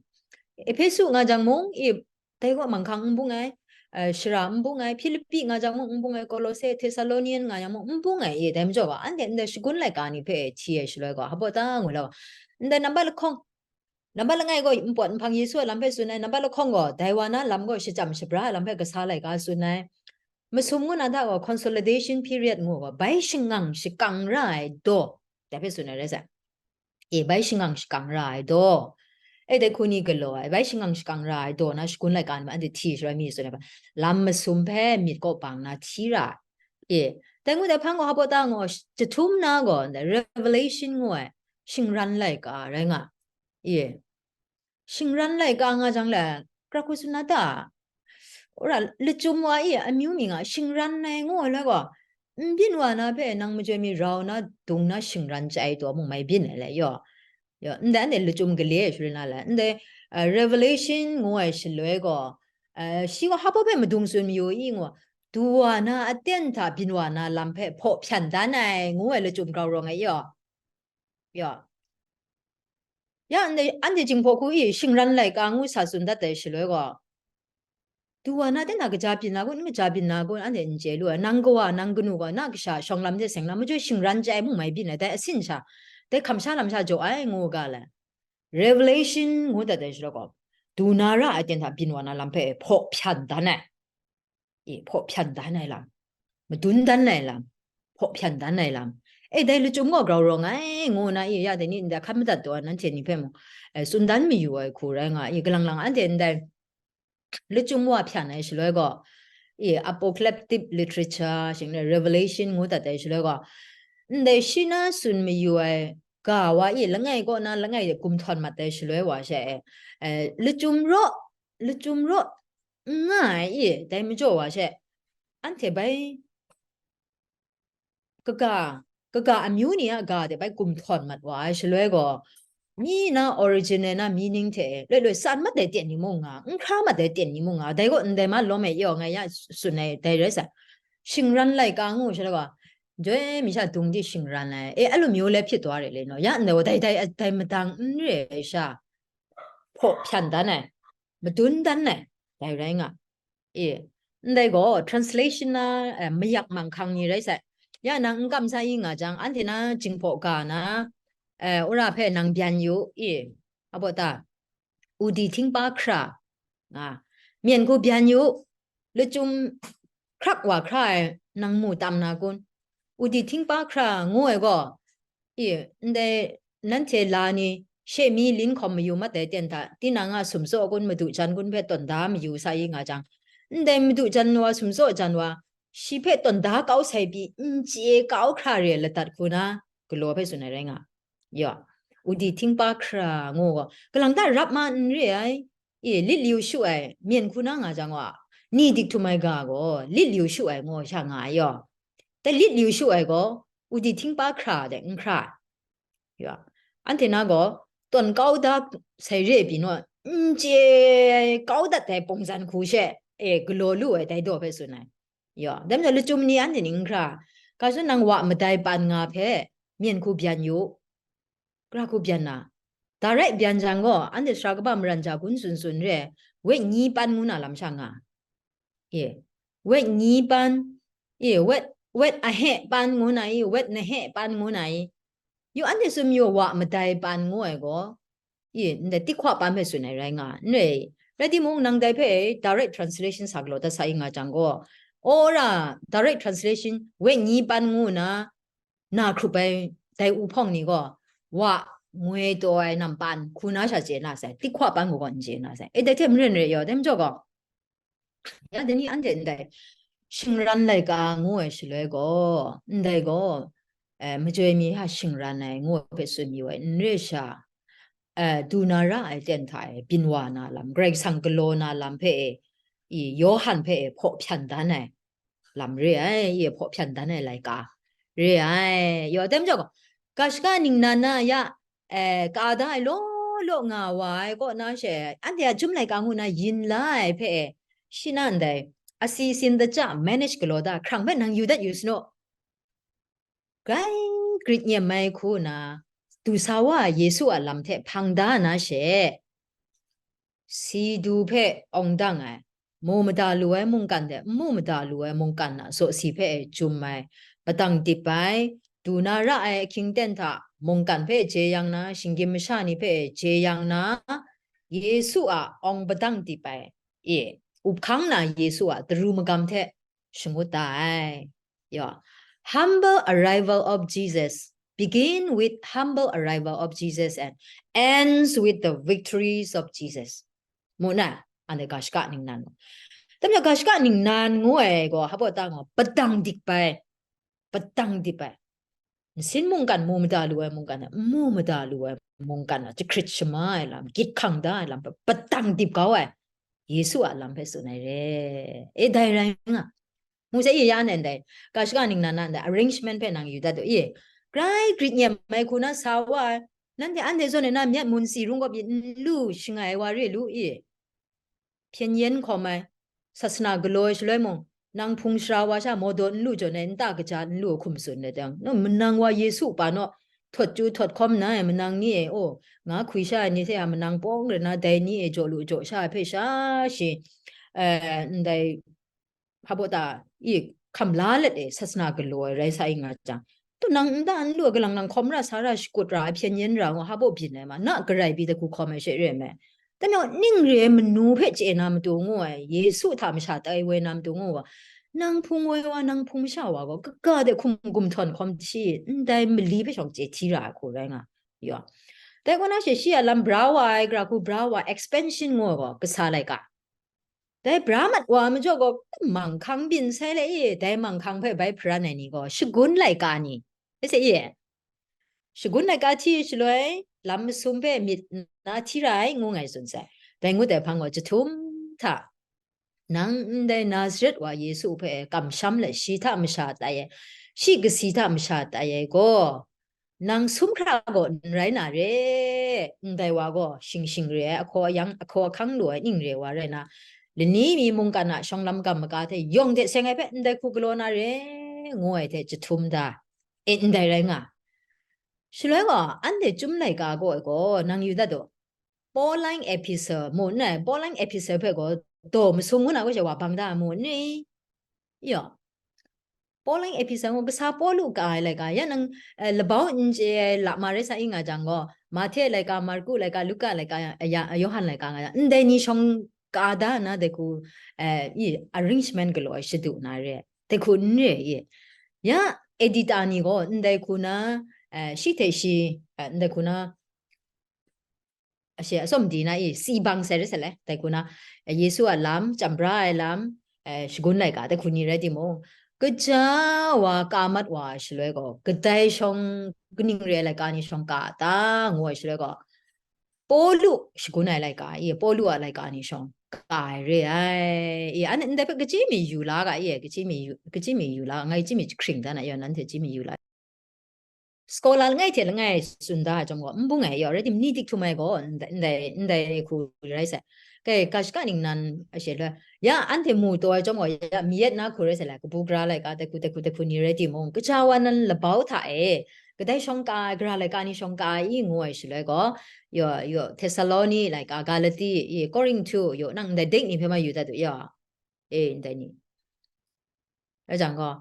Ehpesu nga jang mung, i, dai gaw manghkang n bung ai, eh, shara n bung ai, Hpilipi nga jang mung n bung ai, Kolose, Thessalonian nga jang mung n bung ai, e, dai majaw gaw, anhte ndai shagun laika ni hpe hti ai shaloi gaw, hpa baw ta ngu la, ndai nambat lahkawng, nambat langai gaw npawt nhpang Yesu a lam hpe tsun ai, nambat lahkawng gaw dai wa na lam gaw shachyam shabra ai lam hpe kasa laika tsun ai. Masum ngu na hta gaw consolidation period ngu gaw, bai shangang shakang ra ai daw, dai hpe tsun ai rai sai. E, bai shangang shakang ra ai daw. E, dai hku ni galaw ai, bai shangang shakang ra ai daw na shagun laika ni ma anhte hti shaloi mi tsun ai hpa, lam masum hpe myit kaw bang na hti ra ai. E, dai ngu dai hpang gaw, hpa baw ta ngu, jahtum na gaw, ndai Revelation ngu ai shingran laika rai nga. E, shingran laika nga jang le, kra hku tsun na ta? Ora, lachyum wa i amyu mi nga, shingran ai ngu ai la gaw, n byin wa na hpe nang majoi mi rau na, dung na, shingran chye ai taw mung mai byin ai le, yaw. Yaw, ndai anhte lachyum gale ai shaloi na le, ndai, eh, Revelation ngu ai shaloi gaw, eh, shi gaw hpa baw hpe madung tsun mayu i ngu, du wa na aten hta byin wa na lam hpe hpaw hpyan dan ai ngu ai lachyum grau rawng ai yaw. Ya. Ya, ndai, anhte jinghpaw hku i shingran laika ngu sa tsun dat ai shaloi gaw, du wa na de na kaja byin na kun, n kaja byin na kun, anhte n chye lu ai. Nang kawa, nang kanu gaw, na kasha shawng lam de seng lam, majoi shingran chye ai mung mai byin ai, dai asin sha, dai hkam sha lam sha jaw ai ngu ga le. Revelation ngu dat ai shaloi gaw, du na ra ai ten hta byin wa na lam hpe hpaw hpyan dan ai. E, hpaw hpyan dan ai lam, madun dan ai lam, hpaw hpyan dan ai lam. E, dai lachyum gaw grau rawng ai, ngu na i, ya dai ni ndai hkan madat taw ai, nanhte ni hpe mung, e, tsun dan mayu ai hku rai nga i, kalang lang anhte ndai lachyum wa hpyan ai shaloi gaw, i, apocalyptic literature, shing le Revelation ngu dat ai shaloi gaw, ndai shi na tsun mayu ai ga wa i, langai kaw na langai de gumhtawn mat ai shaloi wa she, e, lachyum raw, lachyum raw n nga ai i, dai majaw wa she, anhte bai kaga, kaga amyu ni a ga de bai gumhtawn mat wa ai shaloi gaw, mi na original na meaning hte loi loi san mat ai ten ni mung nga, n hkra mat ai ten ni mung nga, dai gaw ndai ma lawm e yaw ngai ya tsun ai dai rai sa, shingran laika ngu shaloi gaw, joi mi sha dung di shingran ai, e, alu myu le hpyit taw re le no, ya ndai gaw dai dai, dai madang n re ai sha, hpaw hpyan dan ai, madun dan ai, dai rai nga. E, ndai gaw translation na, eh, mayak manghkang ni rai sai. Ya nang n kam sa i nga jang, anhte na jinghpaw ga na, eh, wora hpe nang byan yu, e, a baw ta, udi htingpa hkra, nga, myen hku byan yu, lachyum hkrak wa hkra ai nang mu tam na kun? Udi htingpa hkra ngu ai gaw, e, ndai nanhte la ni, she mi lin hkawm mayu mat ai ten hta, tinang a sumtsaw kun, madu jan kun hpe tawn da mayu sa i nga jang, ndai madu jan wa, sumtsaw jan wa, shi hpe tawn da kau sai pyi n chye kau hkra re ladat hku na galaw hpe tsun ai rai nga. Ya, udi htingpa hkra ngu gaw, kalang ta rap ma n re ai, e, lit liu shu ai, myen hku na nga jang wa, ni dik htum ai ga gaw, lit liu shu ai ngu sha nga ai yaw. Dai lit liu shu ai gaw, udi htingpa hkra de n hkra ai. Ya, anhte na gaw, tawn kau da sai re pyi naw, n chye kau dat ai pawngzan hku she, e, galaw lu ai dai daw hpe tsun ai. Ya, dai majaw lachyum ni anhte ning n hkra, ga shadawn nang wa madai pan nga hpe, myen hku byan yu, gara hku byan na, da rai byan jang gaw, anhte sara kaba maran ja gun tsun tsun re ai, wet nyi pan ngu na lam sha nga. E, wet nyi pan, e, wet, wet ahe pan ngu na i, wet nahe pan ngu na i, yu anhte tsun mayu wa madai pan ngu ai gaw, i, ndai tihkwa pan hpe tsun ai rai nga, n re, rai timung, nang dai hpe direct translation sa galaw dat sa i nga jang gaw, ora direct translation wet nyi pan ngu na, na hkrup ai dai uhpawng ni gaw, wa ngoi taw ai nampan hku na sha chye na sai, tihkwa pan gaw gaw n chye na sai. E, dai hte maren re yaw, dai majaw gaw, ya, dai ni anhte ndai shingran laika ngu ai shaloi gaw, ndai gaw, eh, majoi mi hta shingran ai ngu ai hpe tsun yu ai, n re sha, eh, du na ra ai ten hta e byin wa na lam, Karai Kasang galaw na lam hpe e, i, Yawhan hpe e hpaw hpyan dan ai lam re ai, i, hpaw hpyan dan ai laika re ai. Yaw, dai majaw gaw, ga shaka ningnan na ya, eh, ka da ai law law nga wa ai kaw na she, anhte a Chyum laika ngu na yin la ai hpe e, shi na ndai, asi sin dacha manage galaw da hkrang hpe nang yu dat yu sanu. Grai grit nyem ai hku na, du sa wa Yesu a lam hte hpang da na she, si du hpe awng dang ai, mu mada lu ai mungkan hte n mu mada lu ai mungkan a sawsi hpe e jum ai, padang dip ai, du na ra ai ahkying ten hta mungkan hpe jeyang na, shinggyim masha ni hpe jeyang na, Yesu a awng padang dip ai, e, up hkang na Yesu a daru magam hte shangut da ai. Yaw, humble arrival of Jesus begin with humble arrival of Jesus and ends with the victories of Jesus. Mu na, anhte ga shaka ningnan mu. Dai majaw ga shaka ningnan ngu ai gaw, hpa ta gaw, padang dik bai, padang dip ai. Nsin mungkan mu mada lu ai mungkan, n mu mada lu ai mungkan a jahkrit shama ai lam, gyit hkang da ai lam hpe padang dip kau ai, Yesu a lam hpe tsun ai re. E, dai rai nga. Mu sai, i, ya nan dai, ga shaka ningnan nan dai arrangement hpe nang yu dat u, i, grai grit nyem ai hku na sa wa ai, nanhte anhte zawn e na myat mun si rung gawp yin n lu shangai ai wa re lu, i, hpyen yen hkawm ai, sasana galaw ai shaloi mung, nang hpung sara wa sha mawdaw n lu jaw ai, nta kaja n lu ai hkum tsun ai dang, nang manang wa Yesu pa naw, htawt chyu htawt hkawm na ai manang ni e, o, nga hkwi sha ai ni hte a manang pawng rai na, dai ni e jaw lu jaw sha ai hpe sha shi, eh, ndai, hpa baw ta, i, hkam la let e, sasana galaw ai rai sa i nga jang, tu nang nta n lu ai, galang nang hkawm ra, sa ra, shakut ra, ahpyen yen ra, ngu hpa baw byin ai ma, na garai pyi dahku hkawm ai she re ai me. Dai majaw, ning re ai manu hpe chye na matu ngu ai, Yesu hta masha tai woi na matu ngu ai, nang hpung woi wa, nang hpung masha wa gaw, kaga de hkum gumhtawn hkawm shi, ndai mali hpe shawng chye hti ra ai hku rai nga, yaw. Dai kaw na she, shi a lam bra wa ai, gara hku bra wa, expansion ngu ai gaw, kasa laika. Dai bra mat wa ai majaw gaw, manghkang byin sai le i, dai manghkang hpe bai hparan ai ni gaw, shagun laika ni, e se i, shagun laika hti shaloi, lam masum hpe myit na hti ra ai, ngu ngai tsun sai. Dai ngut ai hpang gaw, jahtum hta, nang ndai Nazaret wa Yesu hpe kamsham let shi hta masha tai ai, shi kasi hta masha tai ai gaw, nang sum hkra gaw n rai na re, ndai wa gaw shing shing re ai, ahkaw ayang, ahkaw ahkang lu ai ning re wa rai na, lani mi mungkan a shawng lam gam maga hte yawng de seng ai hpe ndai hku galaw na re, ngu ai hte jahtum da, e, ndai rai nga. Shaloi gaw, anhte Chyum laika gaw ai gaw, nang yu dat daw, Pauline epistle mu n rai, Pauline epistle hpe gaw daw masum ngu na gaw, wa bang da mu n rai? Yaw. Pauline epistle ngu, kasa Pawlu ka ai laika, ya nang, eh, labau n chye ai lama rai sa i nga jang gaw, Mahte laika, Marku laika, Luka laika, ya, Yohan laika nga jang, ndai ni shawng ka da na dai hku, eh, i arrangement galaw ai shadu na re, dai hku n re i. Ya, editor ni gaw ndai hku na, eh, shi hte shi, eh, ndai hku na, ashe atsawm di na i, si bang sai rai sa le, dai hku na, eh, Yesu a lam, chyam bra ai lam, eh, shagun laika, dai hku ni rai timung, kaja wa ka mat wa ai shaloi gaw, kadai shawng, kaning re ai laika ni shawng ka ta, ngu ai shaloi gaw, Pawlu shagun ai laika, i, Pawlu a laika ni shawng ka ai re ai, i, an, ndai hpe kaji mi yu la ga, i, kaji mi yu, kaji mi yu la, ngai kaji mi jahkring dan a, ya, nanhte kaji mi yu la. Scholar langai hte langai tsun da ai chyawm gaw, n bung ai yaw, rai tim, ni dik htum ai gaw, ndai, ndai, ndai hku rai sai. Kai, ga shaka ningnan a she loi, ya, anhte mu taw ai chyawm gaw, ya, mi yet na hku rai sai la, kabu gara laika, dai hku, dai hku, dai hku ni rai timung, kaja wa nan labau hta e, kadai shawng ka ai, gara laika ni shawng ka ai i ngu ai shaloi gaw, yaw, yaw, Thessaloni laika, Galati, i, Korinhtu, yaw, nang ndai date ni hpe ma yu dat u, yaw, e, ndai ni. Rai jang gaw,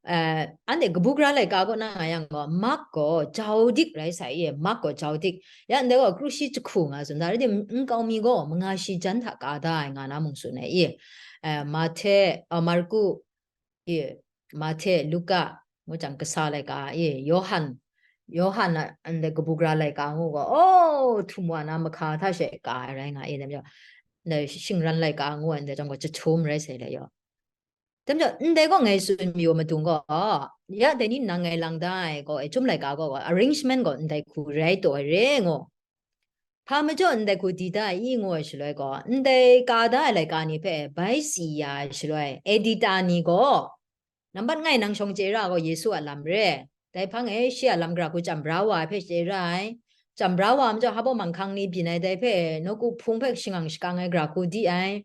eh, anhte kabu gara laika kaw na nga yang gaw, Mark gaw jau dik rai sai i, Mark gaw jau dik. Ya ndai gaw kru shi jahku nga tsun da, rai tim, nkau mi gaw manga shi jan hta ka da ai nga na mung tsun ai i, eh, Mahte, eh, Marku, i, Mahte, Luka, ngu jang kasa laika i, Yohan, Yohan a ndai kabu gara laika ngu gaw, oh, htum wa na mahka hta she ka ai rai nga i, dai majaw, ndai shingran laika ngu ai ndai chyawm gaw, jahtum rai sai le yaw. Dai majaw, ndai gaw ngai tsun mayu madung gaw, ya dai ni nang ngai lang da ai gaw, e, Chyum laika gaw, gaw, arrangement gaw ndai hku rai taw ai re ngu. Hpa majaw ndai hku di da ai i ngu ai shaloi gaw, ndai ka da ai laika ni hpe bai si ya ai shaloi, editor ni gaw, nambat ngai nang shawng chye ra gaw, Yesu a lam re. Dai hpang e shi a lam gara hku chyam bra wa ai hpe chye ra ai. Chyam bra wa majaw, hpa baw manghkang ni byin ai dai hpe, nawku hpung hpe shangang shakang ai gara hku di ai.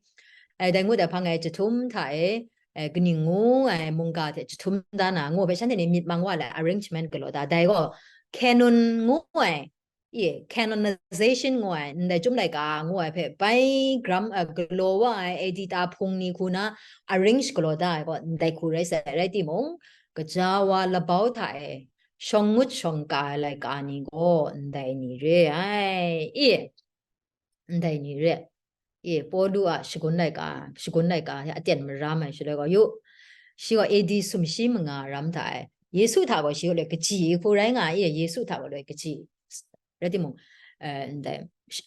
Ai, dai ngut ai hpang e jahtum hta e, e, kaning ngu ai mungga hte jahtum da na ngu hpe shanhte ni myit mang wa le, arrangement galaw da. Dai gaw, canon ngu ai, i, canonization ngu ai, ndai Chyum laika ngu ai hpe bai gram, a, galaw wa ai, editor hpung ni hku na arrange galaw da ai gaw, ndai hku rai sai, rai timung, kaja wa labau hta e shawng ngut shawng ka ai laika ni gaw ndai ni re ai, i, ndai ni re. E, Pawlu a shagun laika, shagun laika aten maram ai shaloi gaw, yu, shi gaw A D sumshi manga ram hta e, Yesu hta gaw shi gaw loi kaji ai hku rai nga ai, Yesu hta gaw loi kaji, rai timung, eh, ndai, sh-,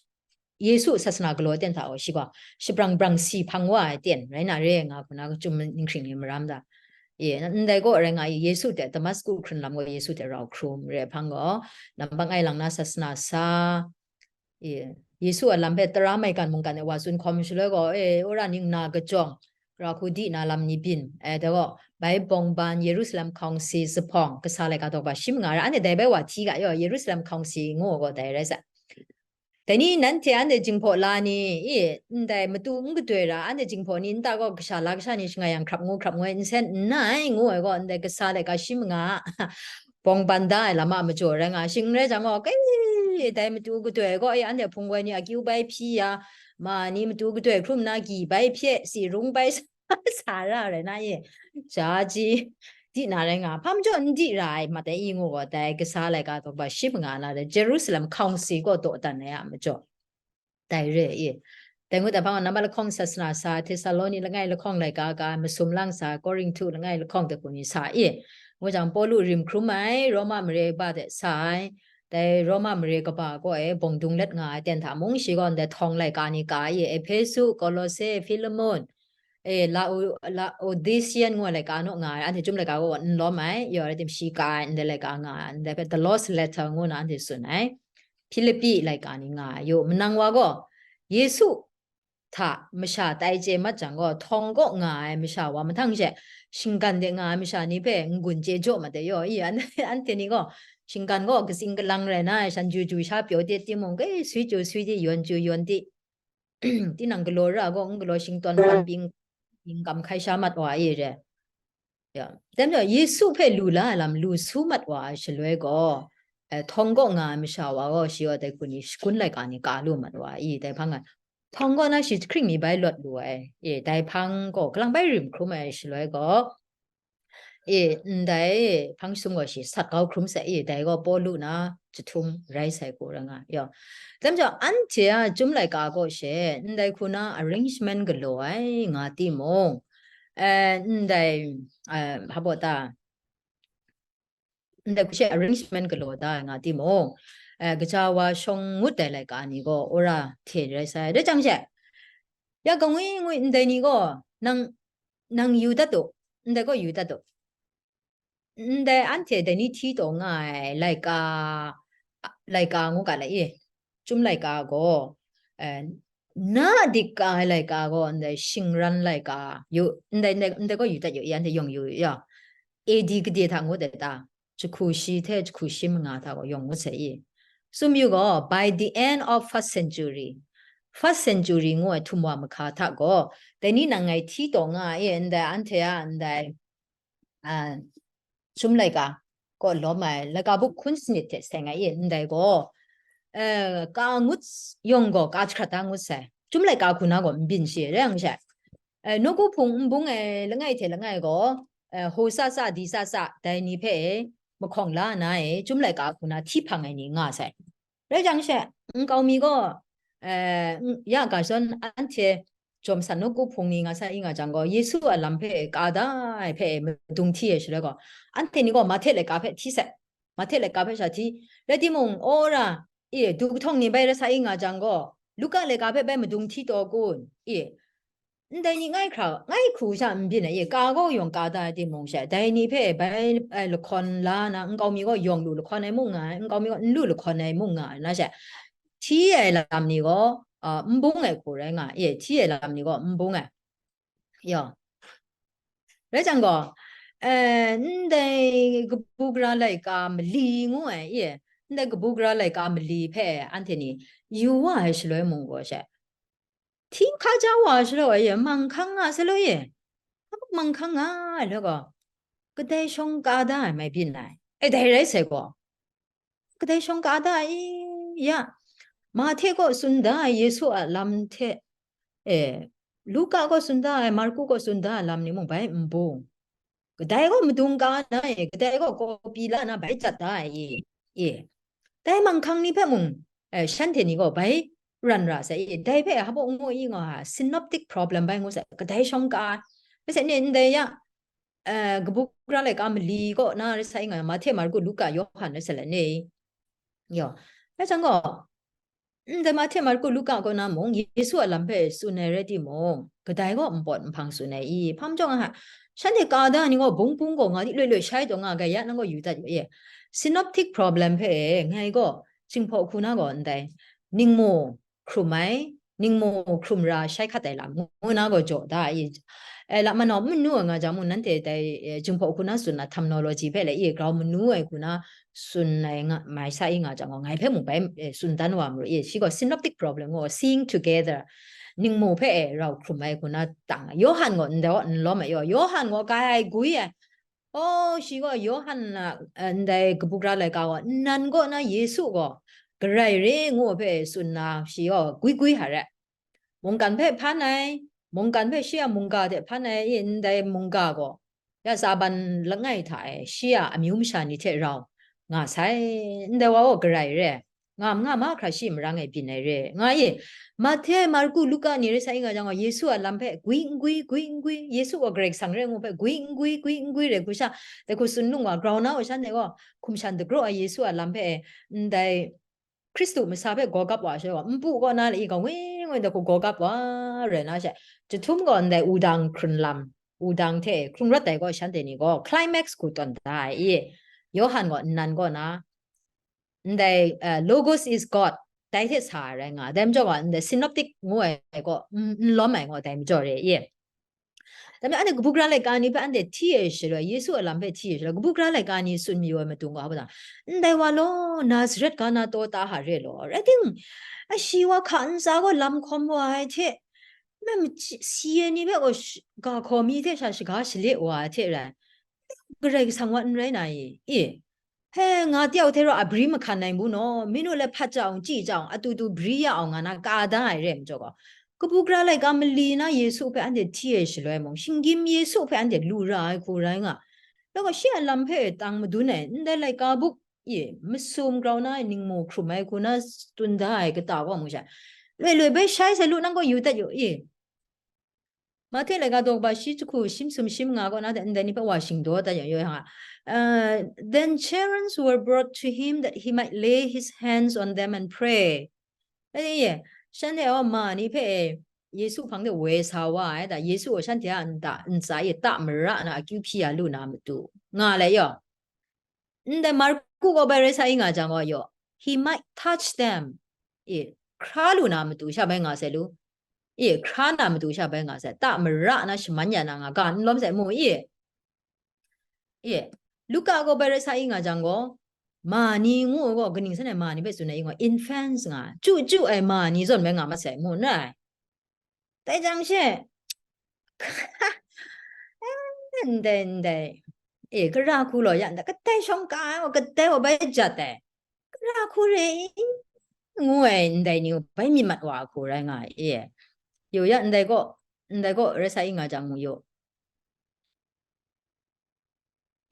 Yesu sasana galaw aten hta gaw shi gaw shabrang brang si hpang wa ai aten rai na re nga hku na, Chyum ninghkring ni maram da. E, ndai gaw rai nga ai, Yesu hte Damasku hkrun lam gaw Yesu hte rau hkrum re ai hpang gaw, nambat ngai lang na sasana sa, e, Yesu a lam hpe tara maigan mungkan e wa tsun hkawm shaloi gaw, e, wora ning na kajawng, gara hku di na lam ni byin, e, dai gaw, bai bawng ban, Yerusalem hkawng si, zuphpawng, kasa laika daw ba shi manga ra, anhte dai bai wa hti ga yaw, Yerusalem hkawng si ngu gaw dai rai sa. Dai ni nanhte anhte jinghpaw la ni, i, ndai matu n gadoi ra, anhte jinghpaw ni nta gaw kasha la kasha ni shangai yang hkrap ngu hkrap ngu ai, nsen n na ai, ngu ai gaw, ndai kasa laika shi manga bawng ban da ai lam a majaw rai nga, shing n rai jang gaw, kai, dai matu gadoi gaw, e, anhte hpung woi ni akyu bai hpyi ya, ma ni matu gadoi hkrum na gyi bai hpye, si rung bai sa, sa ra rai na, e, sha ji, di na rai nga, hpa majaw n di ra ai, mat ai i ngu gaw, dai kasa laika daw ba shi manga na dai Jerusalem hkawng si gaw dawdan ai a majaw, dai re i, Dai ngut ai hpang gaw, nambat lahkawng sasana sa, Htesaloni langai lahkawng laika ka, masum lang sa, Korinhtu langai lahkawng hte hku ni sa i. Ngu jang, Pawlu rim hkrum ai, Roma mare ba de sa ai, dai Roma mare kaba kaw e bawng dung let nga ai ten hta mung, shi gaw ndai htawng laika ni ka i, Ehpesu, Kolose, Filemon, e, Lao-, Laodisian ngu ai laika naw nga ai, anhte chyum laika gaw n lawm ai, yaw rai tim shi ka ai, ndai laika nga ai, ndai hpe The Lost Letter ngu na anhte tsun ai, Hpilipi laika ni nga ai, yaw, manang wa gaw, Yesu hta masha tai chye mat jang gaw, htawng kaw nga ai masha wa mahtang she, shinggan de nga ai masha ni hpe n-gun chye jaw mat ai yaw i, an-, anhte ni gaw, shinggan gaw katsing kalang rai na ai, shan ju ju sha pyaw de timung, kai sui chyu sui di, yawn chyu yawn di, tinang galaw ra gaw, n galaw shingtawn pan pyi, pyi kam hkai sha mat wa i re. Ya, dai majaw, Yesu hpe lu la ai lam lu su mat wa ai shaloi gaw, eh, htawng kaw nga ai masha wa gaw, shi gaw dai hku ni, shakun laika ni ka lu mat wa i, dai hpang ai, htawng kaw na shi jahkring mi bai lawt lu ai, e, dai hpang gaw, kalang bai rim hkrum ai shaloi gaw, e, ndai hpang sum gaw shi sat kau hkrum sai, e, dai gaw Pawlu na jahtum rai sai hku rai nga ai. Yaw, dai majaw, anhte a chyum laika gaw she, ndai hku na arrangement galaw ai nga timung, eh, ndai, eh, hpa baw ta, ndai hku she arrangement galaw da ai nga timung, eh, kaja wa shawng ngut ai laika ni gaw wora hte rai sai. Dai jang she, ya kangwi ngwi ndai ni gaw nang, nang yu dat u, ndai gaw yu dat u. Ndai anhte dai ni hti taw nga ai laika, laika ngu ga lai i, chyum laika gaw, eh, na dik ka ai laika gaw, ndai shingran laika, yu, ndai, ndai, ndai gaw yu dat yu i, anhte yawng yu ya. A D gade hta ngut ai ta, jahku shi hte jahku shi manga hta gaw yawng ngut sai i. Sum yu gaw, by the end of first century, first century ngu ai htum wa mahka hta gaw, dai ni nang ngai hti taw nga ai e, ndai anhte a, ndai, a, chyum laika kaw lawm ai, laika buk hkun sanit hte seng ai e, ndai gaw, eh, ka ngut yawng gaw, ka jahkrat da ngut sai. Chyum laika hku na gaw n byin shi, rai yang she, eh, nawku hpung nbung e langai hte langai gaw, eh, hau tsa tsa, di tsa tsa, dai ni hpe e mahkawng la na e, chyum laika hku na hti hpang ai ni nga sai. Rai jang she, nkau mi gaw, eh, n-, ya ga zawn anhte jawm san nawku hpung ni nga sa i nga jang gaw, Yesu a lam hpe ka da ai hpe madung hti ai shaloi gaw, anhte ni gaw Mahte laika hpe hti sai. Mahte laika hpe sha hti. Rai timung, wora, e, du kahtawng ni bai rai sa i nga jang gaw, Luka laika hpe bai madung hti taw kun? E, ndai ni ngai hkra, ngai hku sha n byin ai, e, ka gaw yawng ka da ai timung she, dai ni hpe bai, eh, lahkawn la na, nkau mi gaw yawng lu lahkawn ai mung nga ai, nkau mi gaw n lu lahkawn ai mung nga ai na she, hti ai lam ni gaw, ah, n bung ai hku rai nga ai, e, hti ai lam ni gaw n bung ai. Yaw. Rai jang gaw, eh, ndai kabu gara laika mali ngu ai, e, ndai kabu gara laika mali hpe anhte ni yu wa ai shaloi mung gaw she, hti hka ja wa shaloi e, manghkang nga shaloi e, manghkang nga ai loi gaw, kadai shawng ka da ai mai byin ai. E, dai rai sai gaw, kadai shawng ka da ai, ya, Mahte kaw tsun da ai Yesu a lam hte, e, Luka kaw tsun da ai, Marku kaw tsun da ai lam ni mung bai n bung. Kadai gaw madung ka na e, kadai gaw kawpi la na bai jat da ai e, e. Dai manghkang ni hpe mung, eh, shanhte ni gaw bai ran ra sai e, dai hpe hpa ngu i nga ai, synoptic problem bai ngu sai, kadai shawng ka ai. Bai sai ne, ndai ya, eh, kabu gara laika mali kaw na rai sa i nga ai, Mahte, Marku, Luka, Yawhan rai sa let ni? Yaw. Rai jang gaw, ndai Mahte, Marku, Luka kaw na mung Yesu a lam hpe tsun ai rai timung, kadai gaw npawt nhpang tsun ai i? Hpa majaw nga hka, shanhte ka da ni gaw bung bung gaw nga di, loi loi shai taw nga, gaya nang gaw yu dat yu e. Synoptic problem hpe ngai gaw, Jinghpaw hku na gaw ndai, ningmu hkrum ai, ningmu hkrum ra shai hkat ai lam ngu na gaw jaw da i. E, la manau manu ai nga jang mung, nanhte dai, e, Jinghpaw hku na tsun na terminology hpe le, i, grau manu ai hku na tsun ai nga, mai sa i nga jang gaw, ngai hpe mung bai, e, tsun dan wa maru i, shi gaw synoptic problem gaw, seeing together, ningmu hpe, e, rau hkrum ai hku na tang ai. Yawhan gaw ndai gaw n lawm ai, yaw, Yawhan gaw kai ai gwi ai. Oh, shi gaw Yawhan a, eh, ndai kabu gara laika gaw nnan kaw na Yesu gaw garai re ngu ai hpe tsun na, shi gaw gwi gwi hta re. Mungkan hpe hpan ai, mungkan hpe shi a mungga hte hpan ai, i, ndai mungga gaw, ya, tsaban langai hta e shi a amyu masha ni hte rau nga sai, ndai wa gaw garai re. Nga, nga ma hkra shi marang e byin ai re, nga ye. Mahte, Marku, Luka ni rai sa i nga jang gaw, Yesu a lam hpe gwi n gwi, gwi n gwi, Yesu gaw Karai Kasang re ngu hpe gwi n gwi, gwi n gwi rai hku sha, dai hku tsun lung wa, grau na wa shanhte gaw, hkum shan dagraw ai Yesu a lam hpe, ndai Hkristu masa hpe gawgap wa ai shaloi gaw, npu kaw na lai i gaw, ngwi ngwi dai hku gawgap wa rai na she, jahtum gaw ndai wudang hkrun lam, wudang hte hkrung rawt ai gaw, shanhte ni gaw climax hku tawn da ai i, Yawhan gaw nnan kaw na, ndai, eh, Logos is God, dai hte sa ai rai nga ai. Dai majaw gaw, ndai synoptic ngu ai gaw, n-, n lawm ai gaw dai majaw re i. Dai majaw, anhte kabu gara laika ni hpe anhte hti ai shaloi, Yesu a lam hpe hti ai shaloi, kabu gara laika ni tsun mayu ai matu gaw, hpa, ndai wa law, Nazaret ga na taw ta hta re law, rai ting, a shi wa hka ntsa gaw lam hkawm wa ai hte, mem si ai ni hpe gaw sh-, ga hkaw mi hte sha shaga shale wa ai hte rai, Karai Kasang wa n rai na i? I, he, nga tau hte rau a bri mahkan ai ngu naw, minu le hpat ja ung, chyi ja ung, atu tu bri ya ung nga na ka da ai re ai majaw gaw, kabu gara laika mali na Yesu hpe anhte hti ai shaloi mung, shinggyim Yesu hpe anhte lu ra ai hku rai nga, law gaw shi a lam hpe tang madun ai ndai laika buk i, masum grau na ai ningmu hkrum ai hku na tsun da ai kata gaw mung sha, loi loi bai shai sai lu, nang gaw yu dat yu i. Mahte laika daw kaba shi jahku shi masum shi manga kaw na hte ndai ni hpe wa shingdaw dat yang, yawng a, uh, then children were brought to him that he might lay his hands on them and pray. Rai ye, shanhte a ma ni hpe Yesu hpang de woi sa wa ai, da Yesu gaw shanhte a nta, ntsa e ta mara na akyu hpyi ya lu na matu nga lai yaw. Ndai Marku gaw bai rai sa i nga jang gaw yaw, he might touch them. E, hkra lu na matu sha bai nga sai lu. E, hkra na matu sha bai nga sai. Ta mara na shaman ya na nga ga n lawm sai mu i. E, Luka gaw bai rai sa i nga jang gaw, ma ni ngu ai gaw, kaning san ai ma ni hpe tsun ai i gaw, infants nga, chyu chyu ai ma ni zawn bai nga masai mu n rai. Dai jang she, ndai, ndai, e, gara hku law ya, ndai, kadai shawng ka ai gaw, kadai wa bai jat ai, gara hku re i, ngu ai, ndai ni bai myit mat wa hku rai nga ai, e, yu ya, ndai gaw, ndai gaw rai sa i nga jang mu yu.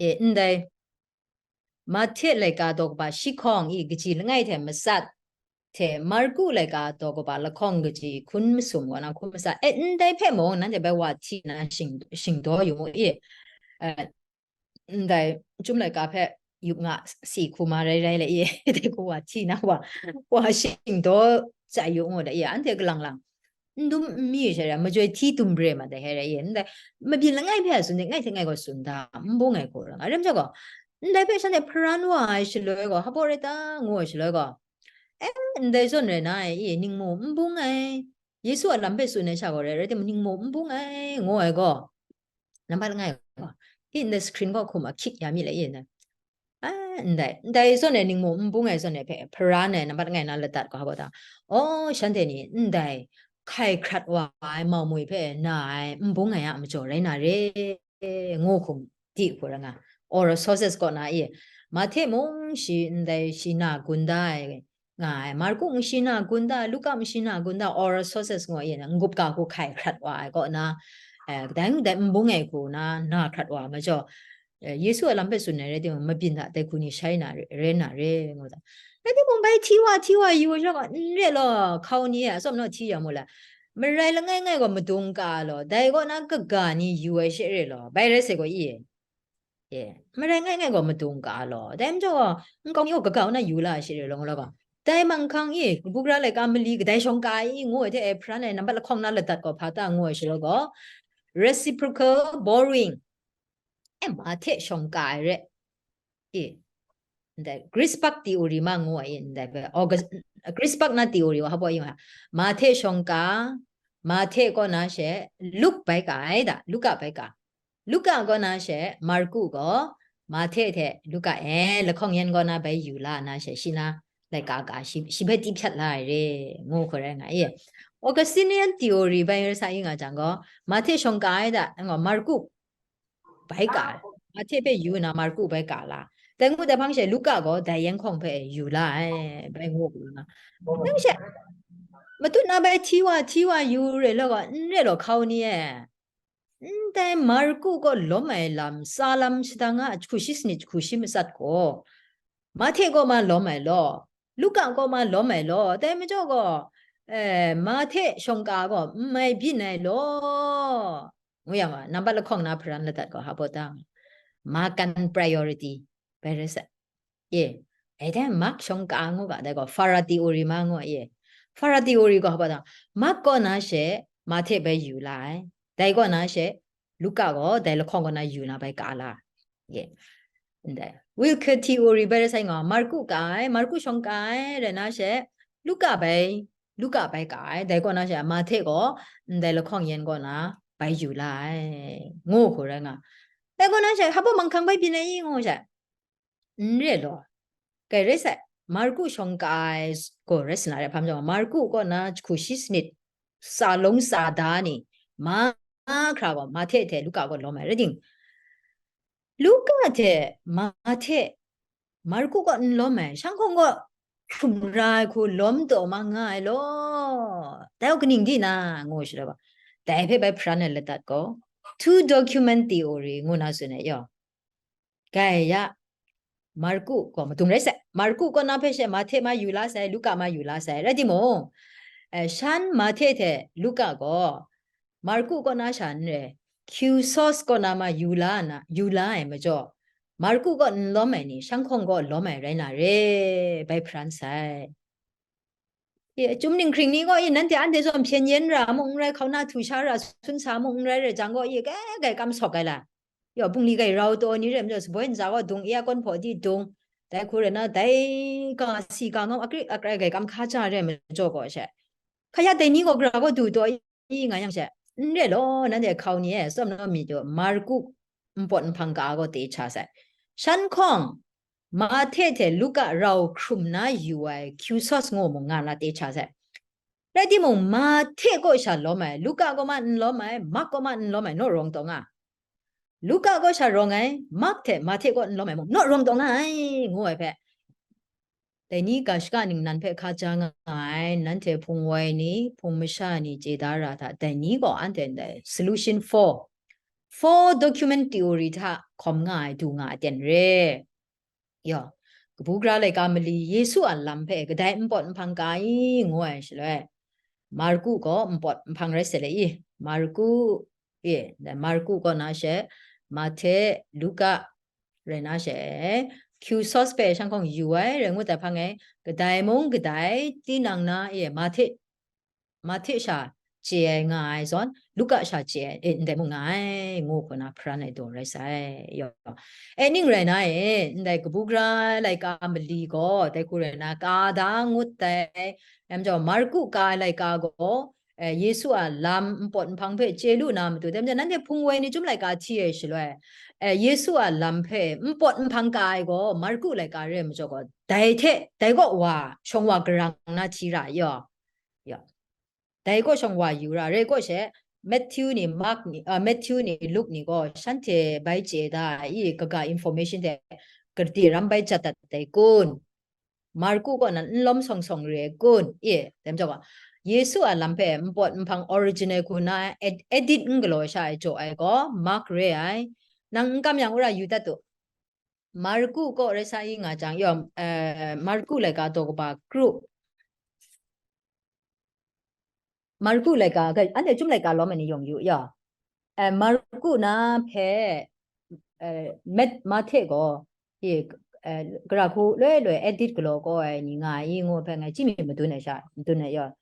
E, ndai, Mahte laika daw kaba shi hkawng i kaji langai hte matsat, hte Marku laika daw kaba lahkawng kaji hkun masum kaw na hkun matsat, e, ndai hpe mung nanhte bai wa hti na shing, shingdaw yu mu i, e, ndai chyum laika hpe yup nga si hku ma rai rai le i, dai hku wa hti na wa, wa shingdaw tsai yu ngu da i, anhte kalang lang n dum n mi sha ra, majoi hti dum re ma dai hkrai rai ye, ndai mabyin langai hpe a tsun de, ngai hte ngai gaw tsun da, n bung ai hku ra nga, rai majaw gaw, ndai hpe shanhte hparan wa ai shaloi gaw, hpa rai ta, ngu ai shaloi gaw, e, ndai zawn rai na ai, i, ningmu n bung ai, Yesu a lam hpe tsun ai sha gaw rai, rai timung, ningmu n bung ai, ngu ai gaw, nambat langai gaw, i, ndai screen gaw hkum a hkyit ya mi le, i, ndai. A, ndai, ndai zawn e ningmu n bung ai zawn e hpe hparan ai nambat langai na ladat gaw, hpa gaw ta, aw, shanhte ni ndai hkai hkrat wa ai mau mui hpe na ai n bung ai a majaw rai na re, ngu hkum di hku ra nga. Oral sources kaw na i, Mahte mung shi ndai shi na gun da ai, nga ai, Marku mung shi na gun da, Luka mung shi na gun da, oral sources ngu i, n-gup ga hku hkai hkrat wa ai kaw na, eh, kadai kadai n bung ai hku na, na hkrat wa ai majaw, eh, Yesu a lam hpe tsun ai rai timung, mabyin hta dai hku ni shai na re, rai na re, ngu da. Rai timung, bai hti wa, hti wa yu ai sha gaw, n re law, hkau ni e atsawm naw hti ya mu la, marai langai ngai gaw madung ka law, dai kaw na kaga ni yu ai she re law, bai rai sai gaw i, e, marai ngai ngai gaw madung ka law, dai majaw gaw, nkau mi gaw kaga na yu la ai she re law, ngu la gaw, dai manghkang i, kabu gara laika mali kadai shawng ka ai i ngu ai hte, e, hparan ai nambat lahkawng na ladat gaw hpa ta ngu ai shaloi gaw, reciprocal borrowing, e, Mahte shawng ka ai re, e, ndai Griesbach theory ma ngu ai, ndai hpe August, Griesbach na theory wa hpa i nga, Mahte shawng ka, Mahte kaw na she Luk bai ka ai da, Luka bai ka, Luka kaw na she Marku gaw, Mahte hte Luka e lahkawng yan kaw na bai yu la na she, shi na laika ka shi, shi hpe tip hpyat la ai re, ngu hku rai nga i. Augustinian theory bai rai sa i nga jang gaw, Mahte shawng ka ai da, ngu, Marku bai ka ai, Mahte hpe yu na Marku bai ka la, dai ngu dai hpang she Luka gaw dai yan hkawng hpe yu la ai, bai ngu hku nga. Nang she, matut na bai hti wa, hti wa yu re law gaw, n re law, hkau ni e. Ndai Marku kaw lawm ai lam, tsa lam shadang a jahku shi sanit jahku shi matsat gaw, Mahte kaw ma lawm ai law, Luka kaw ma lawm ai law, dai majaw gaw, eh, Mahte shawng ka gaw n mai byin ai law, ngu yang gaw, nambat lahkawng na hparan ladat gaw, hpa baw dang, Markan priority, bai rai sai. Ye, dai hte Mark shawng ka ngu ga, dai gaw, Farati uri ma ngu, ye. Farati uri gaw, hpa baw dang, Mark kaw na she, Mahte bai yu la ai. Dai kaw na she, Luka gaw dai lahkawng kaw na yu na bai ka la. Ye. Ndai. Wilke theory bai rai sai nga, Marku ka ai, Marku shawng ka ai, rai na she, Luka bai, Luka bai ka ai, dai kaw na she, Mahte gaw, ndai lahkawng yan kaw na bai yu la ai, ngu hku rai nga. Dai kaw na she, hpa baw manghkang bai byin ai i ngu she. N re law. Kai rai sai, Marku shawng ka ai gaw rai sa na re, hpa majaw, Marku kaw na jahku shi sanit, sa long sa da ni, mahkra gaw, Mahte hte Luka kaw lawm ai, rai ting, Luka hte Mahte, Marku kaw n lawm ai, shang hkawng kaw hkrum ra ai hku lawm taw ma nga ai law, dai gaw kaning di na, ngu shaloi gaw, dai hpe bai hparan ai ladat gaw, two document theory ngu na tsun ai yaw. Gaya, Marku gaw madung rai sai. Marku kaw na hpe she Mahte ma yu la sai, Luka ma yu la sai. Rai timung, eh, shan Mahte hte Luka gaw Marku kaw na sha n re, Q-sos kaw na ma yu la na, yu la ai majaw, Marku kaw n lawm ai ni, shang hkawng kaw lawm ai rai na re, bai hparan sai. Ye, chyum ninghkring ni gaw, ye, nanhte anhte zawn hpyen yen ra mung n rai, hkauna htu sha ra sun sa mung n rai, rai jang gaw, ye, kai, kai kam sawk ai la. Yaw, bungli gai rau taw ni re majaw, saboi ntsa gaw dung, aircon hpaw di dung, dai hku rai na, dai ga si ga ngau, akrik akrai gai kam hka ja re majaw gaw she. Hkaya dai ni gaw gara gaw du taw, i nga yang she, n re law, nanhte hkau ni e, tsawm law myit u, Marku npawt nhpang ka gaw te cha sai. Shan hkawng, Mahte hte Luka rau hkrum na yu ai Q-sos ngu mung nga na te cha sai. Rai timung, Mahte kaw sha lawm ai, Luka kaw ma n lawm ai, Mak kaw ma n lawm ai, naw rawng taw nga. Luka kaw sha rawng ai, Mak hte Mahte kaw n lawm ai mung, naw rawng taw nga ai, ngu ai hpe, dai ni ga shaka ningnan hpe hka ja nga ai, nanhte hpung woi ni, hpung masha ni chye da ra hta, dai ni gaw anhte ndai solution four, four document theory hta hkawm nga ai, du nga ai ten re. Yaw, kabu gara laika mali Yesu a lam hpe kadai npawt nhpang ka i, ngu ai shaloi, Marku gaw npawt nhpang rai sai le i, Marku, e, dai Marku kaw na she, Mahte, Luka, rai na she, Q-sos hpe shang hkawng yu ai, rai ngut ai hpang e, kadai mung kadai, tinang na e, Mahte, Mahte sha chye ai nga ai zawn, Luka sha chye ai, e, ndai mung nga ai, ngu hku na hparan ai daw rai sai, yaw. E, ning rai na e, ndai kabu gara laika mali gaw, dai hku rai na, ka da ngut ai, em jaw, Marku ka ai laika gaw, eh, Yesu a lam npawt nhpang hpe chye lu na matu, dai majaw, nanhte hpung woi ni chyum laika hti ai shaloi, eh, Yesu a lam hpe npawt nhpang ka ai gaw, Marku laika re ai majaw gaw, dai hte, dai kaw wa, shawng wa garang na hti ra yaw. Yaw. Dai kaw shawng wa yu ra, re kaw she, Matthew ni, Mark ni, ah, Matthew ni, Luke ni gaw, shanhte bai chye da ai, i kaga information hte, gade ram bai jat dat ai kun. Marku kaw nan n lawm sawng sawng re ai kun? E, dai majaw gaw, Yesu a lam hpe npawt nhpang original hku na ed-, edit n galaw sha ai jaw ai gaw, Mark re ai. Nang n kam yang, wora yu dat u. Marku kaw rai sa i nga jang, yaw, eh, Marku laika daw kaba kru. Marku laika, ga-, anhte chyum laika lawm ai ni yawng yu, ya. Eh, Marku na hpe, eh, Mat-, Mahte gaw, e, eh, gara hku loi loi edit galaw kau ai ni nga ai i ngu hpe ngai chyi mi madun ai sha, madun ai, ya.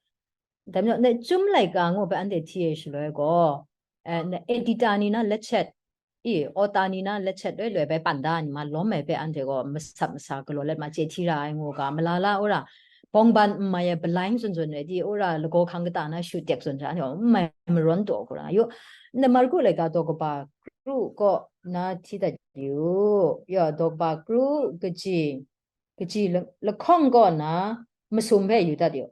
Dai majaw, ndai chyum laika ngu hpe anhte hti ai shaloi gaw, eh, ndai editor ni na lat shat, i, author ni na lat shat loi loi bai pan da ai ni ma lawm ai hpe anhte gaw masat masa galaw let ma chye hti ra ai ngu ga, malala wora, bawngban n mai ai balain zawn zawn ai di, wora lagaw hkang kata na shu tek zawn sha, anhte gaw n mai marawn taw hku ra nga yu. Ndai Marku laika daw kaba kru kaw na hti dat yu. Ya, daw kaba kru kaji, kaji la-, lahkawng kaw na masum hpe yu dat yu.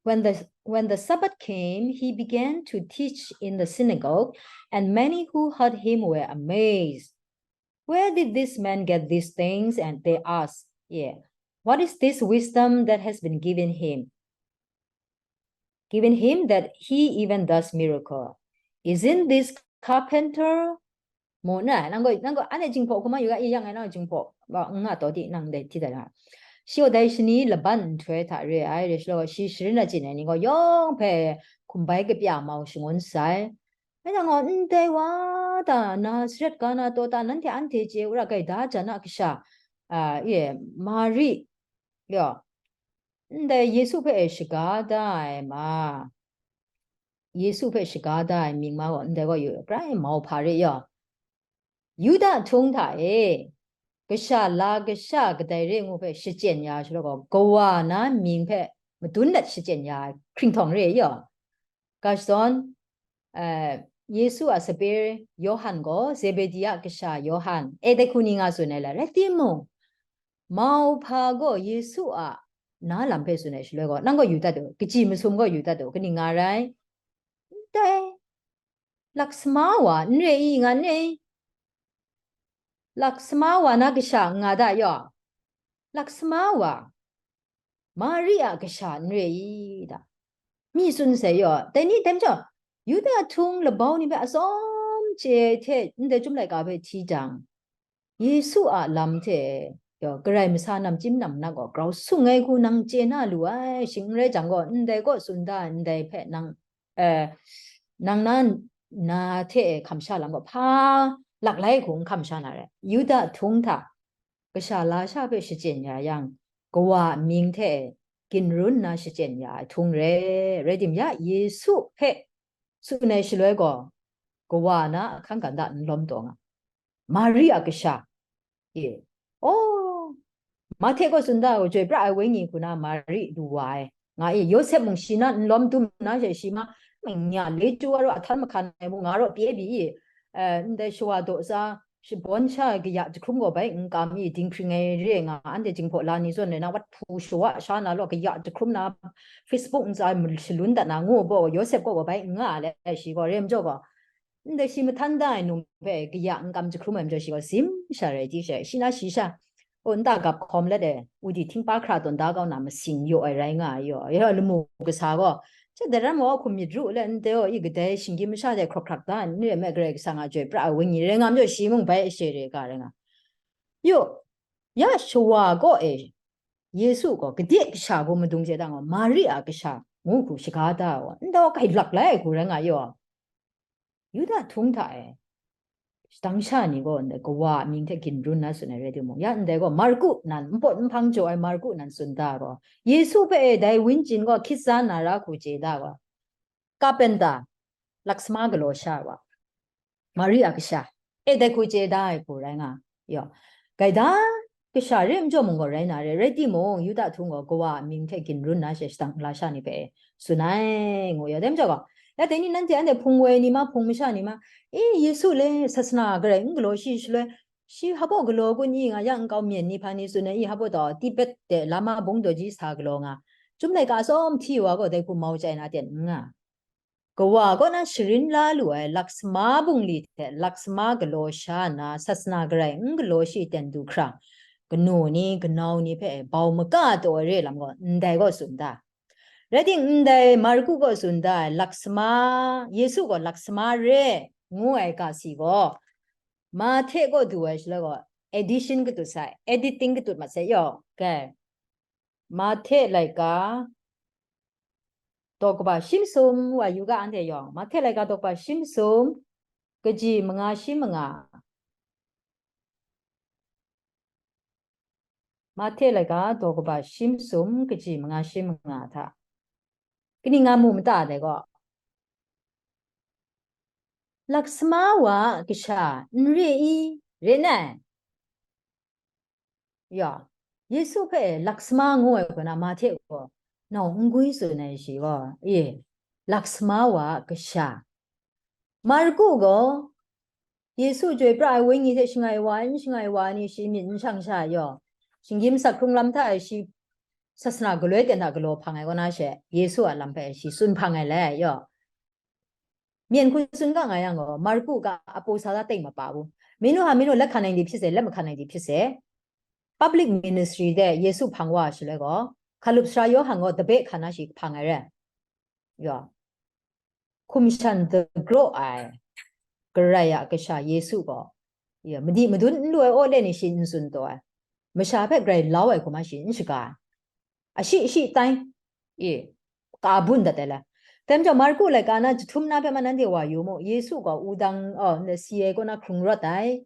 When the, when the Sabbath came, he began to teach in the synagogue, and many who heard him were amazed. "Where did this man get these things?" And they asked, yeah, "What is this wisdom that has been given him? Given him that he even does miracle? Isn't this carpenter?" Mu na, nang gaw, nang gaw, anhte jinghpaw hkrum yu ga, i yang ai nang jinghpaw, wa, n nga taw di, nang dai hti dai na. Shi gaw dai shani laban nhtoi hta re ai, re shaloi shi sharin achyin ai ni gaw yawng hpe hkum bai kapya mau shangun sai. Rai nang gaw, ndai wa ta Nazaret ga na taw ta nanhte anhte chye u ra, gaida jan a kasha, a, e, Mari, yaw, ndai Yesu hpe e shaga da ai ma, Yesu hpe shaga da ai mying ma gaw ndai gaw yu, grai mau hpa re yaw. Yuda htung hta e, kasha la kasha kadai re ngu hpe shachyen ya shaloi gaw, kawa na mying hpe madun dat shachyen ya ai hkringhtawng re yaw. Ga shadawn, eh, Yesu a sape Yawhan gaw Zebedi a kasha Yawhan, e, dai hku ni nga tsun ai la, rai timung, mau hpa gaw Yesu a na lam hpe tsun ai shaloi gaw, nang gaw yu dat u, kaji masum gaw yu dat u, kaning nga rai? Ndai, laksama wa n re i, nga n re i? Laksama wa na kasha n nga da yaw? Laksama wa, Mari a kasha n re i da? Mi tsun sai yaw, dai ni dai majaw, Yuda htung labau ni hpe atsawm chye hte ndai Chyum laika hpe hti jang, Yesu a lam hte, yaw, Karai masa namchyim namnak gaw grau sung ai hku nang chye na lu ai, shing n rai jang gaw, ndai kaw tsun da ai ndai hpe nang, eh, nang na, na hte e hkam sha lam gaw hpa lak lai hku n hkam sha na rai. Yuda htung hta kasha la sha hpe shachyen ya yang, kawa a mying hte e ginrun nna shachyen ya ai htung re, rai tim ya, Yesu hpe tsun ai shaloi gaw, kawa na ahkang ganda n lawm taw nga. Mari a kasha, e, oh, Mahte gaw tsun da, Chyoi pra ai Wenyi hku na Mari du wa ai, nga i, Yawsep mung shi na n lawm dum na she, shi ma, nya le chyu wa raw, ahtan mahkan ai mung nga raw pye bi i, eh, ndai shawa daw tsa, shabawn sha kaya jahkrum gaw bai n kam i, dinghpring ai re nga, anhte jinghpaw la ni zawn rai na, wat hpu shawa sha na law, kaya jahkrum na, Facebook ntsa shalun dat na ngu gaw, Yawsep gaw bai n nga le, shi gaw, re majaw gaw, ndai shi mahtan da ai num hpe kaya n kam jahkrum ai majaw shi gaw sim sha rai di she, shi na shi sha, o, nta gap hkawm let e, udi htingpa hkra tawn da kau na masing yaw ai rai nga ai yaw, ya lamu kasa gaw, she dai ram gaw hkum myit ru let ndai o, i kadai shinggyim masha hte hkrawk hkrak da ai, n re ai me, Karai Kasang a Chyoi pra ai Wenyi rai nga majaw shi mung bai ashe re ga rai nga. Yaw, ya shawa gaw e, Yesu gaw gade kasha gaw madung chye da gaw, Mari a kasha ngu hku shaga da ai gaw, ndai o, kai lak lai ai hku rai nga yaw. Yuda htung hta e, shadang sha ni gaw ndai kawa a mying hte ginrun na tsun ai rai timung, ya ndai gaw Marku nan, npawt nhpang jaw ai Marku nan tsun da gaw, Yesu hpe e dai Wenyi gaw hkyit za na ra hku chye da gaw, kapenta, laksama galaw sha wa, Mari a kasha, e dai hku chye da ai hku rai nga, yaw, gaida kasha re majaw mung gaw rai na re, rai timung, Yuda htung gaw kawa a mying hte ginrun na she shadang lasha ni hpe tsun ai, ngu ya, dai majaw gaw, ya dai ni nanhte anhte hpung woi ni ma, hpung masha ni ma, e, Yesu le sasana garai n galaw shi shaloi, shi hpaw galaw kun i nga yang, nkau myen ni hpa ni tsun ai i hpaw taw, Tibet de Lama bungdaw ji sa galaw nga, Chyum laika atsawm hti wa gaw dai hku mau chye na ten n nga. Kawa kaw na sharin la lu ai laksama bungli hte laksama galaw sha nna sasana garai n galaw shi ten du hkra, kanu ni, kanau ni hpe bau maka taw ai re lam gaw ndai gaw tsun da. Rai timung, ndai Marku gaw tsun da ai laksama, Yesu gaw laksama re ngu ai ga si gaw, Mahte gaw du ai shaloi gaw, edition katut sai, editing katut mat sai yaw, kai. Mahte laika, daw kaba shi masum wa yu ga, anhte yawng, Mahte laika daw kaba shi masum, kaji manga shi manga. Mahte laika daw kaba shi masum, kaji manga shi manga hta. Kaning nga mu mata dai gaw, laksama wa a kasha n re i? Re n ai. Ya, Yesu hpe laksama ngu ai kaw na, Mahte gaw nau n gwi tsun ai shi gaw, e, laksama wa a kasha. Marku gaw, Yesu chyoi pra ai wenyi hte shangai wa ai, n shangai wa ai ni shi myit n shang sha yaw, shinggyim sak hkrung lam hta e shi sasana galoi ten hta galaw hpang ai kaw na she, Yesu a lam hpe shi tsun hpang ai le yaw. Myen hku tsun ga nga yang gaw, Marku ga apu sa da teng mapa bu. Minu ha minu let hkan ai ni hpyi se, let mahkan ai ni hpyi se, public ministry de Yesu hpang wa shaloi gaw, hkalup sara Yawhan gaw tabe hkan na shi hpang ai re. Yaw. Hkum shan dagraw ai Karai a Kasha Yesu gaw, ya, madi madun n lu ai aw le ni shi n tsun taw ai. masha hpe grai lau ai hkrum a shi n shaga ai. Ashi shi tai, e, ka bun dat ai la. Dai majaw, Marku laika na jahtum na hpe ma nanhte wa yu mu, Yesu gaw wudang, oh, ndai si ai kaw na hkrung rawt ai.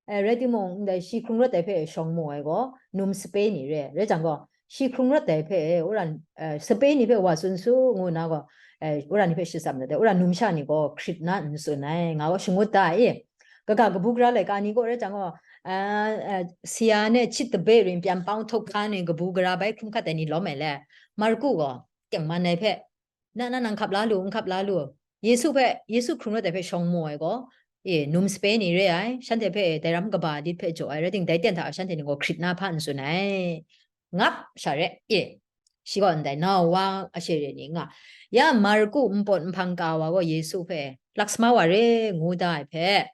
Eh, rai timung, ndai shi hkrung rawt ai hpe shawng mu ai gaw, num sape ni re, rai jang gaw, shi hkrung rawt ai hpe, eh, wora, eh, sape ni hpe wa tsun su, ngu na gaw, eh, wora ni hpe shitsam dat ai, wora numsha ni gaw hkrit na n tsun ai, nga gaw shangut da i. Kaga kabu gara laika ni gaw rai jang gaw, ah, ah, sia ne chit tabe rin pyan pang htok hkan ni kabu gara bai hkrum hkat ai ni lawm ai le, Marku gaw tengman ai hpe, na, na nang hkap la lu, n hkap la lu, Yesu hpe, Yesu hkrung rawt ai hpe shawng mu ai gaw, e, num sape ni re ai, shanhte hpe dai ram kaba dit hpe jaw ai, rai ting, dai ten hta shanhte ni gaw hkrit na hpa n tsun ai, ngap sha re, e, shi gaw ndai nau wa ashe re ni nga, ya Marku npawt nhpang ka wa gaw Yesu hpe, lak sama wa re, ngu da ai hpe,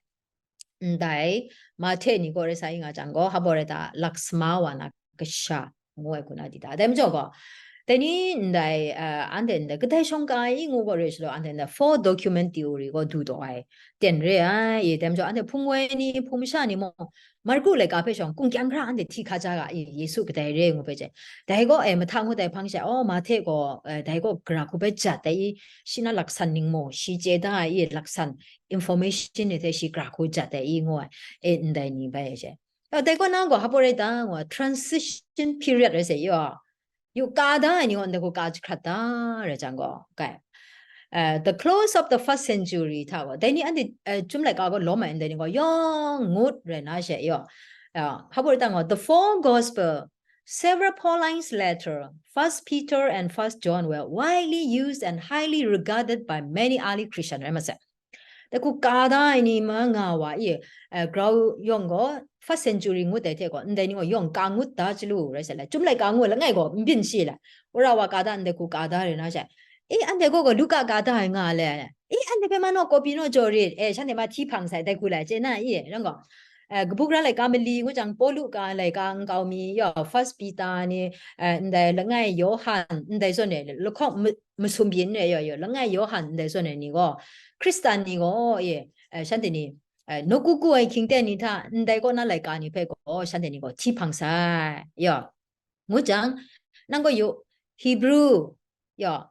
ndai Mahte ni gaw rai sa i nga jang gaw, hpa baw rai ta, lak sama wa na kasha, ngu ai hku na di ta. Dai majaw gaw, dai ni ndai, eh, anhte ndai kadai shawng ka ai i ngu gaw re shalaw, anhte ndai four document theory gaw du taw ai, ten re ai, i, dai majaw, anhte hpung woi ni, hpung masha ni mung, Marku laika hpe shawng, kung kyang hkra anhte hti hka ja ga, i, Yesu kadai re ngu hpe chye. Dai gaw, e, mahta ngut ai hpang sha, oh, Mahte gaw, eh, dai gaw gara hku hpe jat ai i, shi na laksan ning maw, shi chye da ai i, laksan information ni hte shi gara hku jat ai i, ngu ai, e, ndai ni bai ai she. Oh, dai gaw na gaw, hpa baw rai ta, ngu ai, transition period rai se, yo. Yu ka da ai ni gaw, ndai hku ka jahkrat da, rai jang gaw, kai. Uh, the close of the first century hta gaw, dai ni anhte, uh, Chyum laika gaw lawm ai ndai ni gaw, yawng ngut rai na she, yo. Uh, hpa baw rai ta gaw, the four gospel, several Pauline's letter, First Peter and First John were widely used and highly regarded by many early Christian, rai ma se. Dai hku ka da ai ni ma nga wa i, eh, grau yawng gaw, first century ngut ai hte gaw, ndai ni gaw yawng ka ngut da chyalu rai sa le, Chyum laika ngu langai gaw n byin shi le, wora wa ka da, ndai hku ka da rai na she, e, anhte gaw gaw Luka ka da ai nga le, e, anhte hpe ma naw kopi naw jaw rit, e, shanhte ma hti hpang sai, dai hku lai chye na i, rai gaw, eh, kabu gara laika mali ngu jang, Pawlu ka laika nkau mi, yaw, First Peter ni, eh, ndai langai Yawhan, ndai zawn e, lahkawng ma-, masum byin re, yaw, yaw, langai Yawhan, ndai zawn e ni gaw, Hkristan ni gaw, e, eh, shanhte ni, eh, nawku ku ai hkying ten ni hta, ndai kaw na laika ni hpe gaw, shanhte ni gaw hti hpang sai, yaw. Ngu jang, nang gaw yu, Hebru, yaw,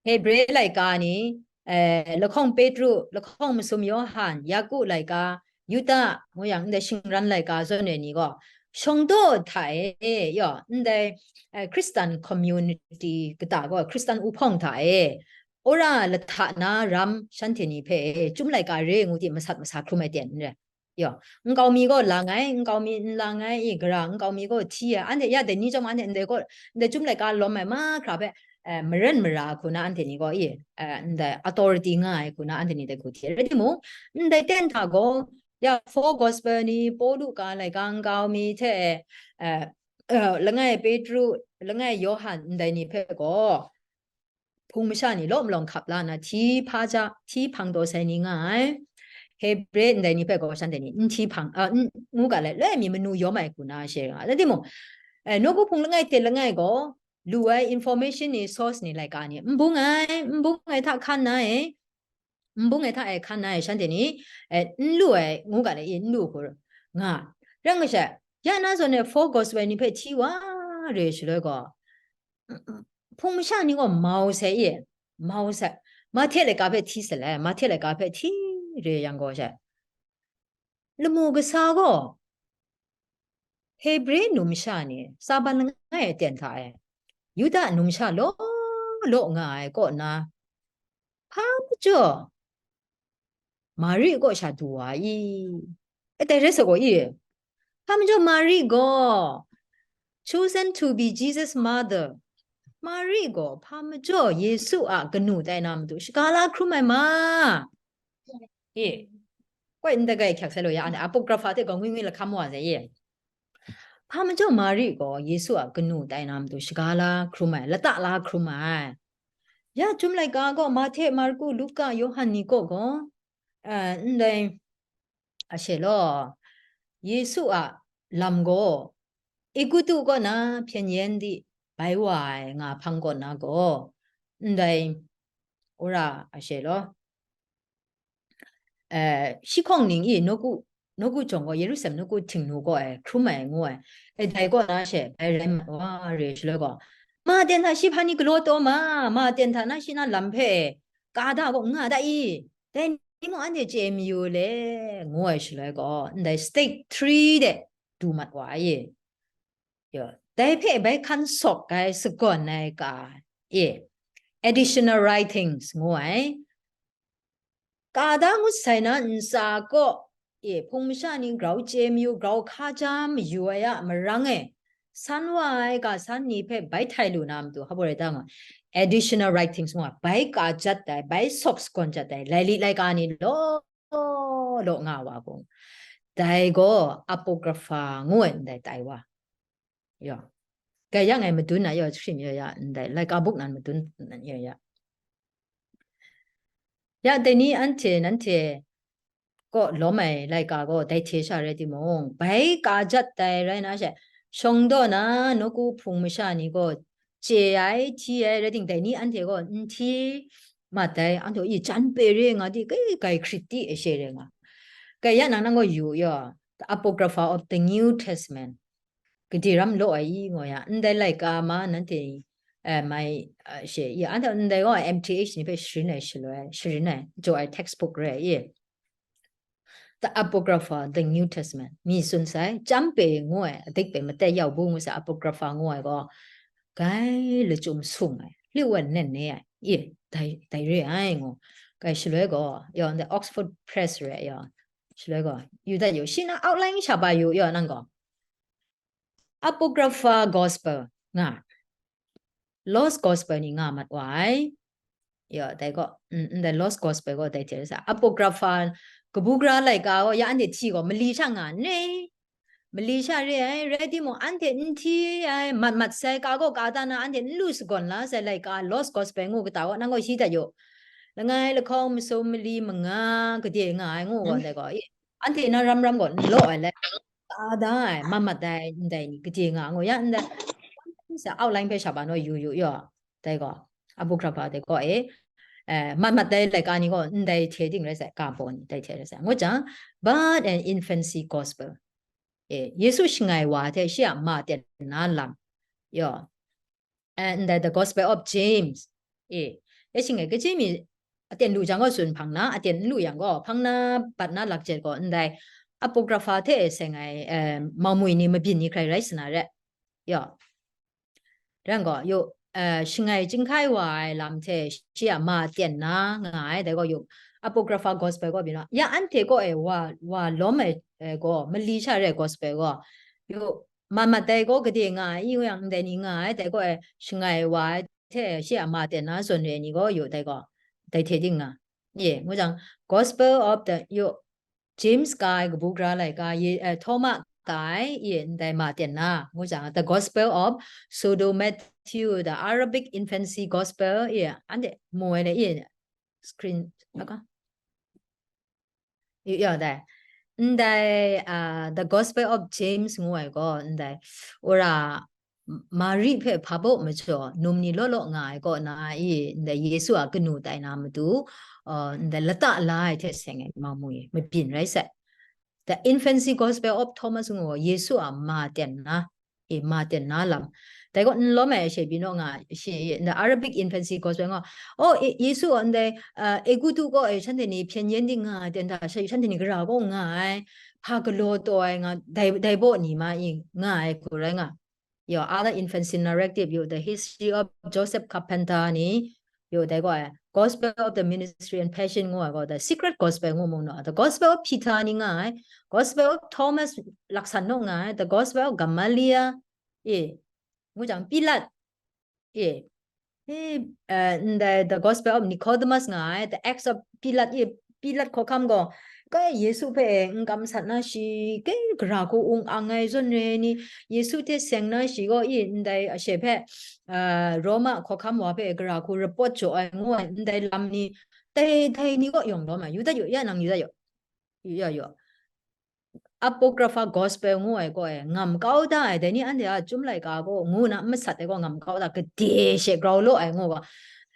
Hebre laika ni, eh, lahkawng Petru, lahkawng masum Yawhan, Yaku laika, Yuda, ngu yang ndai shingran laika zawn e ni gaw, shawng daw hta e, yaw, ndai, eh, Hkristan community kata gaw, Hkristan uphawng hta e, wora lahta na ram shanhte ni hpe, Chyum laika re ngu di masat masa hkrum ai ten n rai. Yaw, nkau mi gaw lang ai, nkau mi n lang ai, i gara, nkau mi gaw hti ai, anhte ya dai ni chyawm anhte ndai gaw, ndai Chyum laika lawm ai mahkra hpe, eh, maren mara hku na anhte ni gaw, i, eh, ndai authority nga ai hku na anhte ni dai hku hti ai. Rai timung, ndai ten hta gaw, ya, four gospel ni, Pawlu ka laika nkau mi hte, eh, eh, langai Petru, langai Yawhan, ndai ni hpe gaw, hpung masha ni law malawng hkap la nna, hti hpa ja, hti hpang taw sai ni nga ai. Hebre ndai ni hpe gaw shanhte ni n hti hpang, a, n, ngu ga let, loi mi manu yawm ai hku na she nga. Rai timung, eh, nawku hpung langai hte langai gaw, lu ai information ni, source ni, laika ni, n bung ai, n bung ai hta hkan na e, n bung ai hta e hkan na e, shanhte ni, eh, n lu ai, ngu ga let, i, n lu hku nga. Rai nga sha, ya na zawn e, four gospel ni hpe hti wa re shaloi gaw, hpung masha ni gaw mau sai e, mau sai. Mahte laika hpe hti sa le, Mahte laika hpe hti re yang gaw she, lamu kasa gaw, Hebre numsha ni, Saban langai aten hta e, Yuda numsha law law nga ai kaw na, hpa majaw, Mari kaw sha du wa i? E, dai rai sa gaw i? Hpa majaw Mari gaw, chosen to be Jesus' mother. Mari gaw hpa majaw Yesu a kanu tai na matu shaga la hkrum ai ma? E, koi n dagai hkyak sai lu ya, anhte Apocrypha hte gaw ngwi ngwi lahkam wa sai e. Hpa majaw Mari gaw Yesu a kanu tai na matu shaga la hkrum ai, lata la hkrum ai. Ya, Chyum laika gaw Mahte, Marku, Luka, Yawhan ni kaw gaw, eh, ndai, a she law, Yesu a lam gaw, Egutu kaw na hpyen yen di bai wa ai nga hpang kaw na gaw, ndai, wora a she law, eh, shi hkawng ning i nawku, nawku jawng gaw, Yerusalem nawku htingnu gaw e hkrum ai ngu ai. E dai kaw na she bai rai mat wa re shaloi gaw, ma ten hta shi hpa ni galaw taw ma, ma ten hta na shi na lam hpe e ka da gaw n nga da i? Dai ni mung anhte chye mayu le, ngu ai shaloi gaw, ndai state three de du mat wa ai. Yo, dai hpe bai hkan sawk ai sagawn ai ka e, additional writings ngu ai. Ka da ngut sai na ntsa kaw e, hpung masha ni grau chye mayu, grau hkaja mayu ai a marang e, san wa ai ga san ni hpe bai htai lu na matu, hpa rai ta nga, additional writings ngu ai, bai ka jat ai, bai sawk sagawn jat ai, laili laika ni law law nga wa hpung, dai gaw Apocrypha ngu ai ndai tai wa. Ya. Gaya ngai madun na ya, shim ya ya, ndai laika buk nan madun nan ya ya. Ya, dai ni anhte, nanhte kaw lawm ai laika gaw dai hte sha rai timung, bai ka jat dai rai na she, shawng daw na nawku hpung masha ni gaw chye ai, hti ai rai ting, dai ni anhte gaw n hti mat dai, anhte i jan pe re nga di, kai, kai hkrit di e she re nga. Kai ya nang, nang gaw yu ya, the Apocrypha of the New Testament. Gade ram law ai i, ngu ya, ndai laika ma nanhte, eh, mai, eh, she, ya, anhte ndai gaw M T H ni hpe sharin ai shaloi, sharin ai, jaw ai textbook re ai i. The Apocrypha, the New Testament, mi tsun sai, chyam pe ngu ai, adik pe matai yau bu ngu sai, Apocrypha ngu ai gaw, gai lachyum sung ai, liu wan nen ne ai, i, dai, dai re ai ngu. Gai shaloi gaw, yaw, ndai Oxford Press re ai yaw, shaloi gaw, yu dat yu, shi na outline sha ba yu, yaw, nang gaw. Apocrypha Gospel nga, Lost Gospel ni nga mat wa ai. Ya, dai gaw, mm, ndai Lost Gospel gaw dai hte sa, Apocrypha kabu gara laika gaw, ya anhte hti gaw, mali sha nga ne? Mali sha re ai, rai timung, anhte n hti ai, mat mat sai, ka gaw ka da na, anhte n lu sagawn la sai laika, Lost Gospel ngu kata gaw, nang gaw shi dat yu. Langai lahkawng masum mali manga gade nga ai ngu gaw, dai gaw, i, anhte na ram ram gaw n law ai lai, ka da ai, mat mat ai, ndai ni gade nga ngu ya, ndai, sa outline hpe sha ba naw yu yu yaw, dai gaw, Apocrypha dai gaw e, eh, mat mat ai laika ni gaw, ndai hte ting rai sai, ka baw ni, dai hte rai sai, ngu jang, birth and infancy gospel, e, Yesu shangai wa hte shi a ma ten na lam, yaw, eh, ndai the Gospel of James, e, e shangai kaji mi aten lu jang gaw tsun hpang na, aten n lu yang gaw hpang na, bat na lakjet gaw ndai Apocrypha hte seng ai, eh, maumwi ni mabyin ni hkrai rai sa na re. Ya. Rai gaw, yu, eh, shangai chyinghkai wa ai lam hte shi a ma ten na nga ai, dai gaw yu, Apocrypha Gospel gaw byin na. Ya anhte gaw e wa, wa lawm ai, eh, gaw, mali sha re ai Gospel gaw, yu, mat mat dai gaw gade nga ai, i yang ndai ni nga ai, dai gaw e shangai wa ai, hte shi a ma ten na zawn re ai ni gaw yu, dai gaw, dai hte ting nga. Ye, ngu jang, Gospel of the, yu, James ka ai kabu gara laika, ye, eh, Thomas ka ai, ye, ndai ma ten na, ngu jang, the Gospel of Pseudo Matthew, the Arabic Infancy Gospel, ye, anhte mu ai le, ye, screen, aka. Yu ya dai. Ndai, ah, The Gospel of James ngu ai gaw, ndai, ora, Mari hpe hpa baw majaw, num ni law law nga ai kaw na i, ndai Yesu a kanu tai na matu, ah, ndai lata la ai hte seng ai maumwi, mabyin rai sai. The Infancy Gospel of Thomas ngu gaw, Yesu a ma ten na, e, ma ten na lam. Dai gaw n lawm ai she byin naw nga, she, ndai Arabic Infancy Gospel nga, oh, e, Yesu gaw ndai, ah, Egutu kaw e shanhte ni hpyen yen di nga ai ten hta, sha, shanhte ni gara kaw nga ai, hpa galaw taw ai nga, dai, dai baw ni ma i nga ai hku rai nga. Yo, other infancy narrative, yo, the history of Joseph Carpenter ni, yo, dai gaw ai, Gospel of the Ministry and Passion ngu ai gaw, the Secret Gospel ngu mu naw, the Gospel of Peter ni nga ai, Gospel of Thomas laksan naw nga ai, the Gospel of Gamaliel, e, ngu jang, Pilat, e, e, eh, ndai the Gospel of Nicodemus nga ai, the Acts of Pilate, e, Pilat hkawhkam gaw, kai Yesu hpe n kam sat na shi, kai gara hku ung ang ai zawn re ai ni, Yesu hte seng na shi gaw, i, ndai ashe hpe, ah, Roma hkawhkam wa hpe gara hku report jaw ai ngu ai, ndai lam ni, dai, dai ni kaw yawng lawm ai, yu dat yu, ya nang yu dat yu, yu ya yu. Apocrypha Gospel ngu ai gaw e, ngam kau da ai, dai ni anhte a Chyum laika gaw ngu na n masat ai gaw ngam kau da, gade she grau law ai ngu gaw.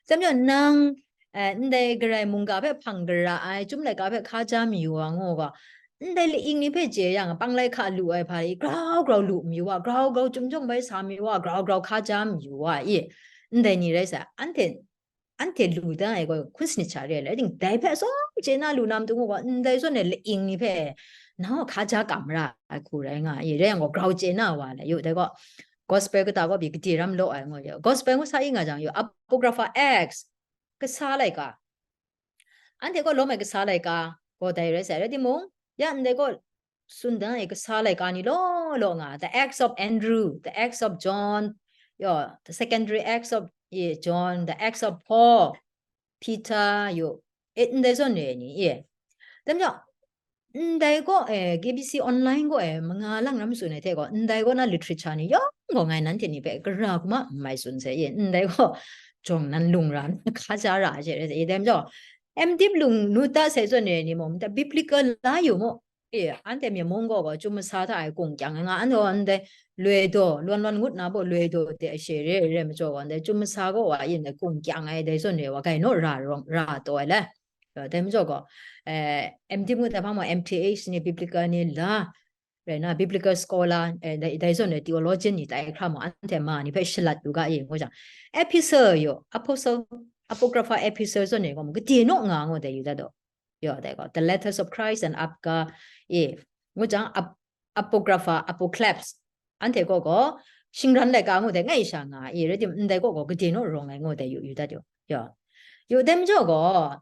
Chyam yaw nang, eh, ndai Karai mungga hpe hpang gara ai, Chyum laika hpe hkaja mayu ai ngu gaw, ndai la'ing ni hpe chye yang, panglai hka lu ai hpa i, grau grau lu mayu wa, grau grau chyum jawng bai sa mayu wa, grau grau hka ja mayu wa i, ndai ni rai sa, anhte, anhte lu da ai gaw hkun sanit sha re ai, rai ting, dai hpe atsawm chye na lu na matu gaw, ndai zawn e la'ing ni hpe, nang gaw hka ja kam ra ai hku rai nga i, rai yang gaw, grau chye na wa le, yu, dai gaw, gospel kata gaw pyi gade ram law ai ngu yu, gospel ngu sa i nga jang yu, Apocrypha Acts, kasa laika, anhte gaw lawm ai kasa laika gaw dai rai sai, rai timung, ya ndai gaw tsun dan ai kasa laika ni law law nga, the Acts of Andrew, the Acts of John, yo, the secondary Acts of, eh, John, the Acts of Paul, Peter, yo, e, ndai zawn re ai ni, e. Dai majaw, ndai gaw, eh, K B C online gaw, eh, manga lang ram tsun ai hte gaw, ndai gaw na literature ni yawng gaw ngai nanhte ni hpe gara hkrum a n mai tsun sai, e, ndai gaw jawng nan lung ra, hka ja ra ai hte re, e, dai majaw, M.Div lung nu ta sai zawn re ai ni mung, biblical la yu mu, e, anhte myen mung gaw, gaw, chyum masa hta e kung kyang ai nga, anhte gaw ndai loi daw, lawn lawn ngut na baw loi daw de ai she re ai rai majaw gaw, ndai chyum masa gaw wa yin ai kung kyang ai, dai zawn re wa gai naw ra rawng, ra taw ai le. Dai majaw gaw, eh, M.Div ngut ai hpang mung, M.Th ni, biblical ni la, rai na, biblical scholar, eh, dai, dai zawn re theologian ni tai hkra mung, anhte ma ni hpe shalat yu ga i, ngu jang, epistle yu, apostle, Apocrypha epistle zawn re gaw mung, gade naw nga ngu dai yu dat daw. Yo, dai gaw, the letters of Christ and Apga, e, ngu jang, ap-, Apocrypha, Apocalypse, anhte gaw gaw, shingran laika ngu dai ngai sha nga i, rai tim, ndai gaw gaw gade naw rawng ai ngu dai yu, yu dat yu. Yo. Yu dai majaw gaw,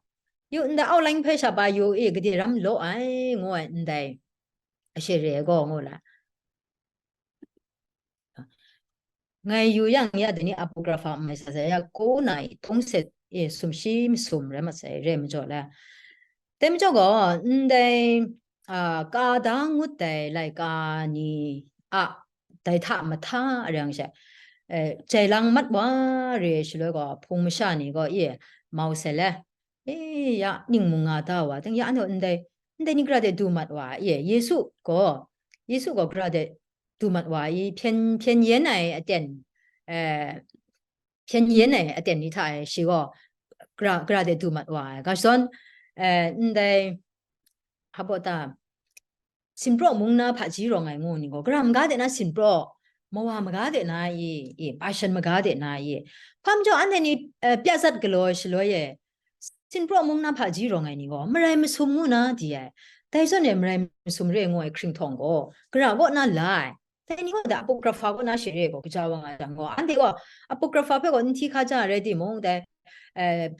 yu ndai outline hpe sha ba yu i, gade ram law ai, ngu ai ndai, a she re ai gaw ngu la. Ngai yu yang ya, dai ni Apocrypha n mai sa sai, ya ko na i, tungset e sumshi masum rai mat sai, re majaw la. Dai majaw gaw, ndai, a, ka da ngut dai laika ni a, dai hta mahta a rai yang she, eh, jai lang mat wa re shaloi gaw, hpung masha ni gaw, e, mau sai le, e, ya, ning mung nga da wa, dang ya, anhte ndai, ndai ni gara de du mat wa, e, Yesu gaw, Yesu gaw gara de du mat wa i, hpyen, hpyen yen ai aten, eh, hpyen yen ai aten ni hta e shi gaw gara, gara de du mat wa ai. Ga shadawn, eh, ndai, hpa baw ta, sinpraw mung na hpaji rawng ai ngu ni gaw, gara maga de na sinpraw, mawa maga de na i, i, Pashan maga de na i, hpa majaw anhte ni, eh, pya zat galaw shaloi e, sinpraw mung na hpaji rawng ai ni gaw, marai masum ngu na di ai. Dai zawn e marai masum re ngu ai hkringhtawng gaw, gara kaw na la ai. Dai ni gaw da Apocrypha kaw na share gaw, kaja wa nga jang gaw, anhte gaw Apocrypha hpe gaw n hti hka ja ai rai timung, dai, eh,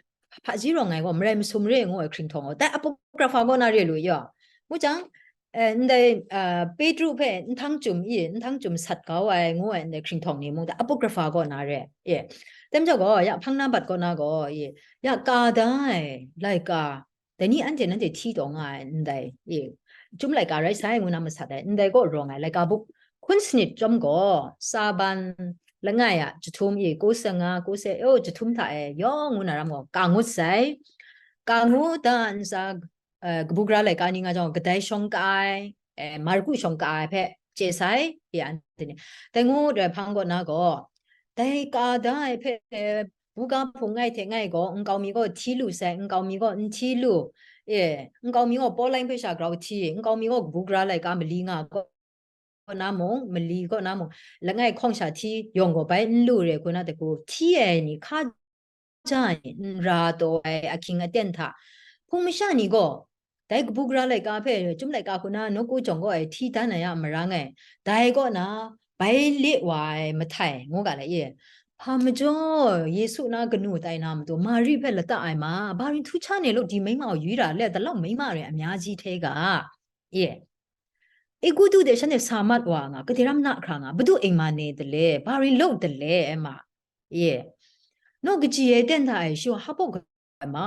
hpaji rawng ai gaw, marai masum re ngu ai hkringhtawng gaw, dai Apocrypha kaw na re lu ya. Ngu jang, eh, ndai, ah, Petru hpe nhtang chyum i, nhtang chyum sat kau ai ngu ai ndai hkringhtawng ni mung, dai Apocrypha kaw na re, e. Dai majaw gaw, ya hpang na bat kaw na gaw, e, ya ka da ai laika, dai ni anhte nanhte hti taw nga ai ndai, e, chyum laika rai sai ngu na masat ai, ndai kaw rawng ai laika buk hkun sanit chyawm gaw, Saban langai a jahtum, e, ko sa nga, ko sa, o, jahtum hta e yawng ngu na ram gaw, ka ngut sai, ka ngu da ntsa, eh, kabu gara laika ni nga jang, kadai shawng ka ai, eh, Marku shawng ka ai hpe chye sai, ya, anhte ni. Dai ngu dai hpang kaw na gaw, dai ka da ai hpe, buga hpung ngai hte ngai gaw, nkau mi gaw hti lu sai, nkau mi gaw n hti lu, e, nkau mi gaw Pauline hpe sha grau hti, nkau mi gaw kabu gara laika mali nga gaw, kaw na mung, mali kaw na mung, langai hkawng sha hti, yawng gaw bai n lu re, hku na hte hku hti ai ni hka ja ai ni, n ra taw ai ahkying aten hta, hpung masha ni gaw, dai kabu gara laika hpe, chyum laika hku na nawku jawng gaw ai hti dan ai a marang e, dai kaw na bai le wa ai mahtai, ngu ga lai e. Hpa majaw, Yesu na kanu tai na matu, Mari hpe lata ai ma, ba rin htu hkya ne law, di maima gaw yu ra, le, dalau maima re a mya ji hte ga, e. Egutu de shanhte sa mat wa nga, gade ram na hkra nga, badu ing ma ne de le, ba rin lo de le, e ma, e. Naw kaji e ten hta e, shi wa hpa baw ga ma,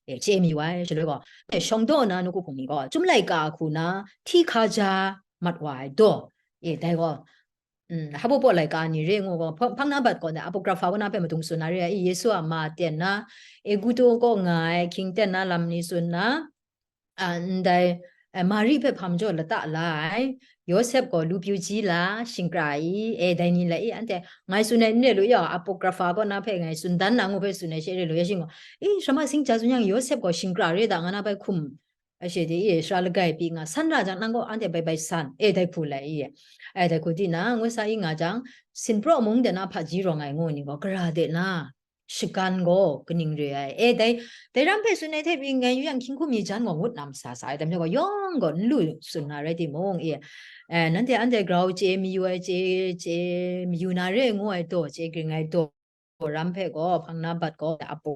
e, chye mi wai, shaloi gaw, e, shawng daw na nawku hpung ni gaw, chyum laika hku na, hti hka ja mat wa ai daw, e, dai gaw, mm, hpa baw laika ni re ngu gaw, hpang, hpang na bat gaw, Apocrypha kaw na hpe madung tsun na re ai, Yesu a ma ten na, Egutu kaw nga ai, hkying ten na lam ni tsun na, a, ndai, eh, Mari hpe hpa majaw lata la ai, Yawsep gaw lu pyu ji la, shingkra i, e, dai ni la i, anhte ngai tsun ai n re lu ya, Apocrypha kaw na hpe ngai tsun dan na ngu hpe tsun ai she re lu ya, shing gaw, e, Shamma Sing ja tsun yang, Yawsep gaw shingkra re da, nga na bai hkum, Ashe de, e, sara lagai pyi nga, san ra jang, nang gaw anhte bai bai san, e, dai hku lai, e, e, dai hku di na, ngu sa i nga jang, Sinpraw mung de na hpaji rawng ai ngu ni gaw, gara de na, shagan gaw kaning re ai? E, dai, dai ram hpe tsun ai hte pyi, ngai yu yang, hkying hkum mi jan gaw ngut na masa sa ai, dai majaw gaw yawng gaw n lu tsun na rai timung, e, e, nanhte anhte grau chye mayu ai, chye, chye mayu na re ngu ai daw, chye ging ai daw ram hpe gaw, hpang na bat gaw, apu